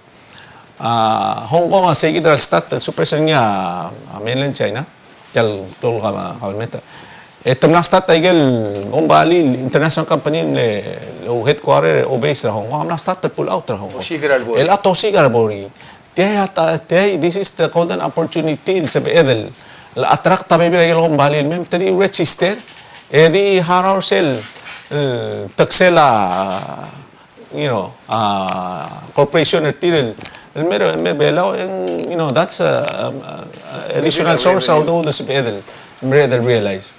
A, Hong Kong a sei kid er a start el suppress er ngii a, a mainland China, tia el global gov-, government. E te mla start aike el kombalii el international company el mle, el headquarter, el base er a Hong Kong, a mla start el pull out er a Hong Kong. Osiik er a lebo er ngii. El a te osiik er a lebo er ngii. Tia a ta, tia, this is the golden opportunity el sebeched el, el attract a bebil er aike el kombalii el mei me te di register, e di harau er sel, e, tax el a, you know, a, corporation er tir el, el mer, el mer Belau, and, you know, that's a, a, a additional source a udoud el sebeched el, el mer el realize.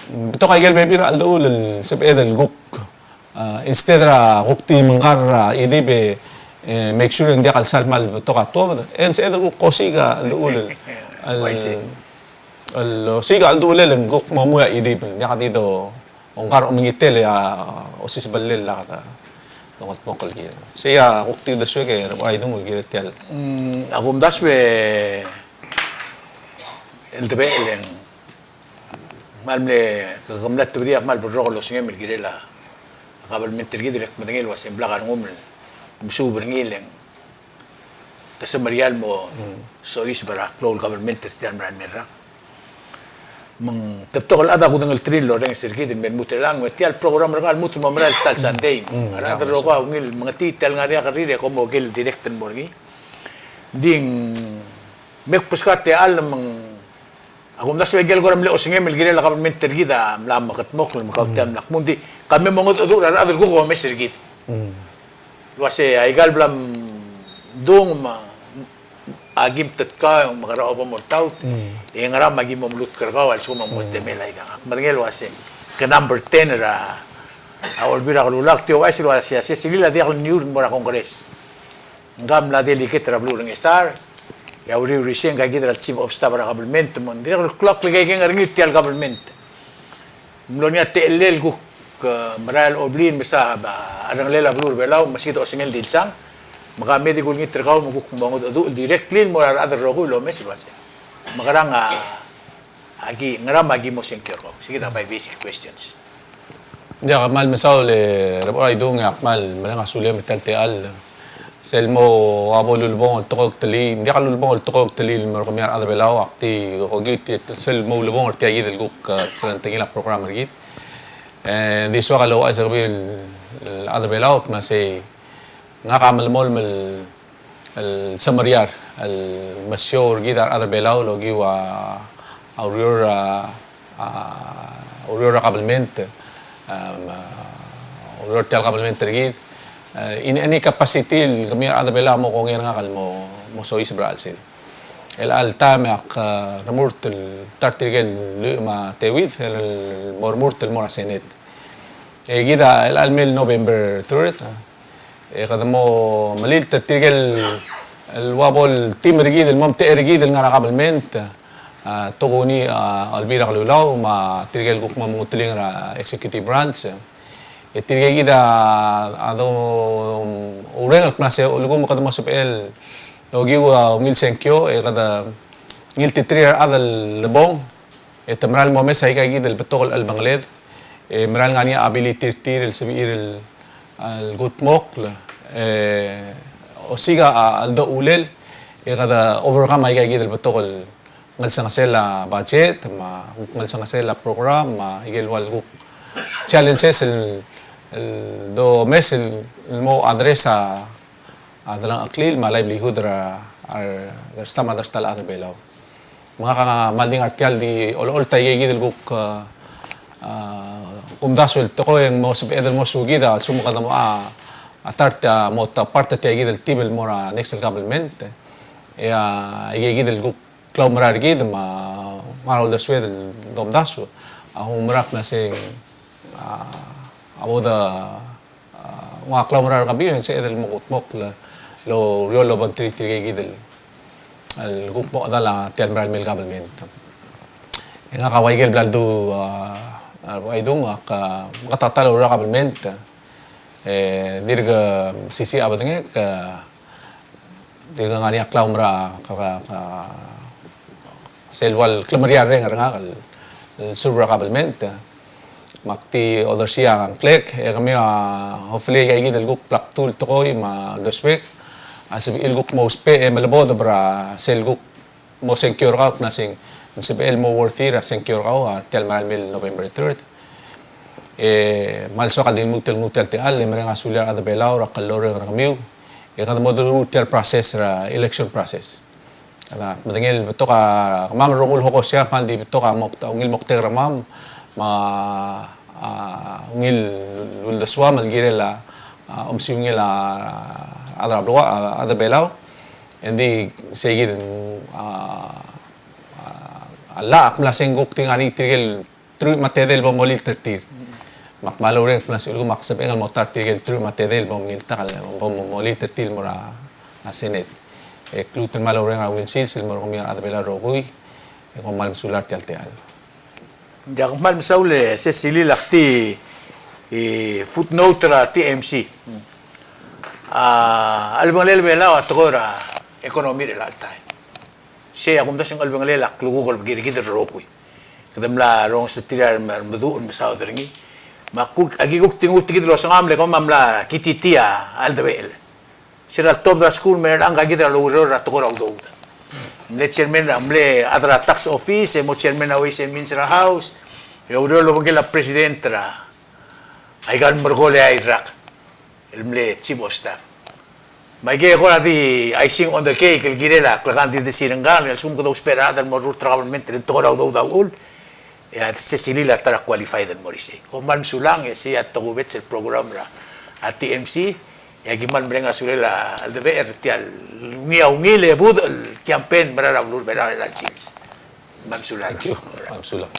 Betok aike el bebil er a cheldechuul el sebeched el kuk, a, instead er a kuk di mengkar er a idip e, e, make sure e ng diak el sal kmal betok a tuobed, e ng sebeched el kuk osiik a cheldechuul el, el, el osiik a cheldechuul el ng kuk mo mui a idip, ng diak di do ongkar omengitel e a osisebellel a kede dongetmokl el kirel. Sei a kuk tia el uldesuek e Rechedemam el kirel tia el. Mm, a kumdasu e el debechel e ng kmal mle, ke, ke mla tebedii a kmal berrokl el osengem el kirel a kabelment er kid e dirrek medengei el uasei ng blak a rengum el mesuub er ngii e le ng te semeriar el mo soiseb er a klou el government er tia el mera el mei el rak. Me ng te betok el chad a kudengelterir el orrenges er kid el me lmuut er chelechang, me tia el program er kau a lmuut el mo merael ta el Sunday. Mm, a rechad el rokui a ungil mengetii tia el ngar er ngii a kerrir e kom oker el direct el mo er ngii. Ng di me kbeskau a techall me ng A kumdasu e aike el kora mle osengem el kirel a kabelment er kid a mla mekedmokl me kau tia el mla kmu, ng di ka me mo mengedecheduch er a rechad el kuk omes er kid. El uasei aika el bla mdung me a kim tetkau me kede oba mo oltaut, e ngera me a kim mo melutk er kau a lsekum a mo temel aika. Ak medengei el uasei ke number ten er a, a Olbiil er a Kelulau, ak di ouchais el uasei a sesei el a diak el niur el mo er a Congress. Ngka a mla delegate er a beluu er a Ngchesar, e a uriul er isei ngka kid er a chief of staff er a government, me ng dirrek el klou a klekekerei er ngii er tia el government. Ng mlo er ngii a techellel el kuk e, merael el obliil me se a, a, a rengelel a beluu er a Belau, me se kid a osengel di lsang, me ke mei e di kulengit er kau me kuk mo mengedecheduch el directly el mo er a rechad el rokui el omes el uasei, mekerang a, a ki, ngera me a ki mo sengkio er kau. Se kid a bai basic questions. Ng diak, kmal mesaul e Reboraidung, e ak kmal mereng a sulem er tia el techall. Sel mo ua bo lulebongel el tekoi el ktelii, ng diak lulebongel el tekoi el ktelii el mo er kemiu a rechad er a Belau, ak di okiu tia, sel mo ulebongel er tia kid el kuk, e, klengetengil a program er kid. E, di soak el ouchais er kemiu el, el chad er a Belau, me sei ngak a melemolem el, el semeriar el mesiou er kid a rechad er a Belau el okiu a, a ureor, a, a ureor er a kabelment, a, me a ureor er tia el kabelment er kid. E, in any capacity el kemiu a rechad er a Belau a mo kongei er ngak el mo, mo soiseb er a chelsel. Chelecha el taem e ak, e, remurt el ta er tirke el lluich me a teuid el mo remurt el mo er a Senate. E kid a chelecha el mei el November third, e kede mo melilt er tirke el, el ua bo el team er kid el mo omtechei er kid el ngar er a kabelment, a, tokuni, a, Olbiil er a Kelulau me tirke el kuk mo menguteling er a executive branch. E tirke kid a, a doureng el kmo sei a lsekum kede mo sebechel el okiu a ungil sengkio, e kede ngiltiterir a rechad el lebong, e te mera el mo omes aika kid el betok el chelebangeled, e mera el ngar er ngii a ability er tir el sebechir el, el kudmokl, e osiik a, a, a cheldechulel, e kede overcome aika kid el betok el ngelsengesel a budget, me a kuk ngelsengesel a program, me a ikel ua el kuk challenges el, el domes el, el mo address a, a delengcheklil me a livelihood er a, a, a dersta me a dersta el chad er a Belau. Me ngak a kmal di ngar tia el di olecholt aika kid el kuk, a, a, kumdasu el tekoi e ng mo sebeched el mo sukid a lsekum kede mo, a, a ta er tia, mo ta part er tia kid el team el mo er a next el government. E a, aika kid el kuk klaumerang er kid me a, me a uldesued el domdasu a oumerang el kmo sei, a, a bo de, a, ua klaumerang er kemiu e ng sebeched el mo kudmokl el oureor el obengterir tirke kid el, el kuk mo chedal a tia el merael mei el government. E ngak a ua ikel bla ledu, a, a, Reboraidung, ak, a, meketeket el oureor er a government, e dirk mesisiich a bedengek, e dirk ngar er ngii a klaumerang, ka, ka, ka, sel ua el klemeriarreng er ngak el, el serve er a kabelment. Me ak di odersii a ngklek, e kemiu a, hopefully, aika kid el kuk bla kdu el tekoi me a uldesuek a sebechir el kuk mo ousbech e melebodeb er a sel kuk mo sengkio er kau, me a sei ng sebechel el mo worthy er a sengkio er kau, a, tia el merael mei el November third. E kmal soak el di lmuut el nguu tia el techall, e mereng a sulir a rechad er a Belau er a klloreng er kemiu. E kede mo dmu er tia el process er a election process. Kede medengei el betok a kemam el rokui el Hokosia, kmal di betok a mok-, a ungil moktek er kemam, me a, a, ungil uldesuam el kirel a, a, omesiungel a, a rechad er a beluu, a, a rechad er a Belau. Engdi sei kid, a, a, a llach me a sei ng kuk di ngar er ngii tirke el truich me a tedei el bo molilt er tir. Me ak kmal oureng el kmo sei a lsekum ak sebechel el mo ta er tirke el truich me a tedei el bo mngiltak el bo molilt er tir el mo er a, a Senate. E ak lmuut el kmal oureng er a ungil sils el mo er kemiu a rechad er a Belau el rokui, e kom kmal mesulang er tia el techall. Ng diak, kmal mesaul e Secilil. Ak di, e, footnote er a T M C. A, a chelebangelel a Belau a tekoi er a economy er chelecha el taem. Sei a kumdasu e ng chelebangelel a klukuk el bekikid el rokui. Kede mla rongesetir a remeduch el mesaod er ngii. Me a kuk, a ki kuk di nguu tia kid el osengam el kemam a mla kititii a cheldebechel. Se er a letobed er a skuul me er chelechang, ngka kid a loureor er a tekoi er a udoud. Mle chairman, mle chad er a tax office, e mo chairman er a Ways and Means er a House, e oureor el obengkel a president er a, aika el merekong el rak, el mle chief of staff. Me aike a kora di icing on the cake el kirel a klekandidacy er ngkang, el lsekum kede ousbech er a chad el mo rurt er a government el tekoi er a udoud a uchul, e a Secilil a ta er a qualified el mo er isei. Kom kmal mesulang, e sei a tokubets el program er a, a T M C, e aki kmal mereng a sulel a cheldebechel er tia el ungil, a ungil e budech el campaign el merael er a beluu er a Belau er chelecha el sils. Kmal mesulang. Thank you. Kmal mesulang.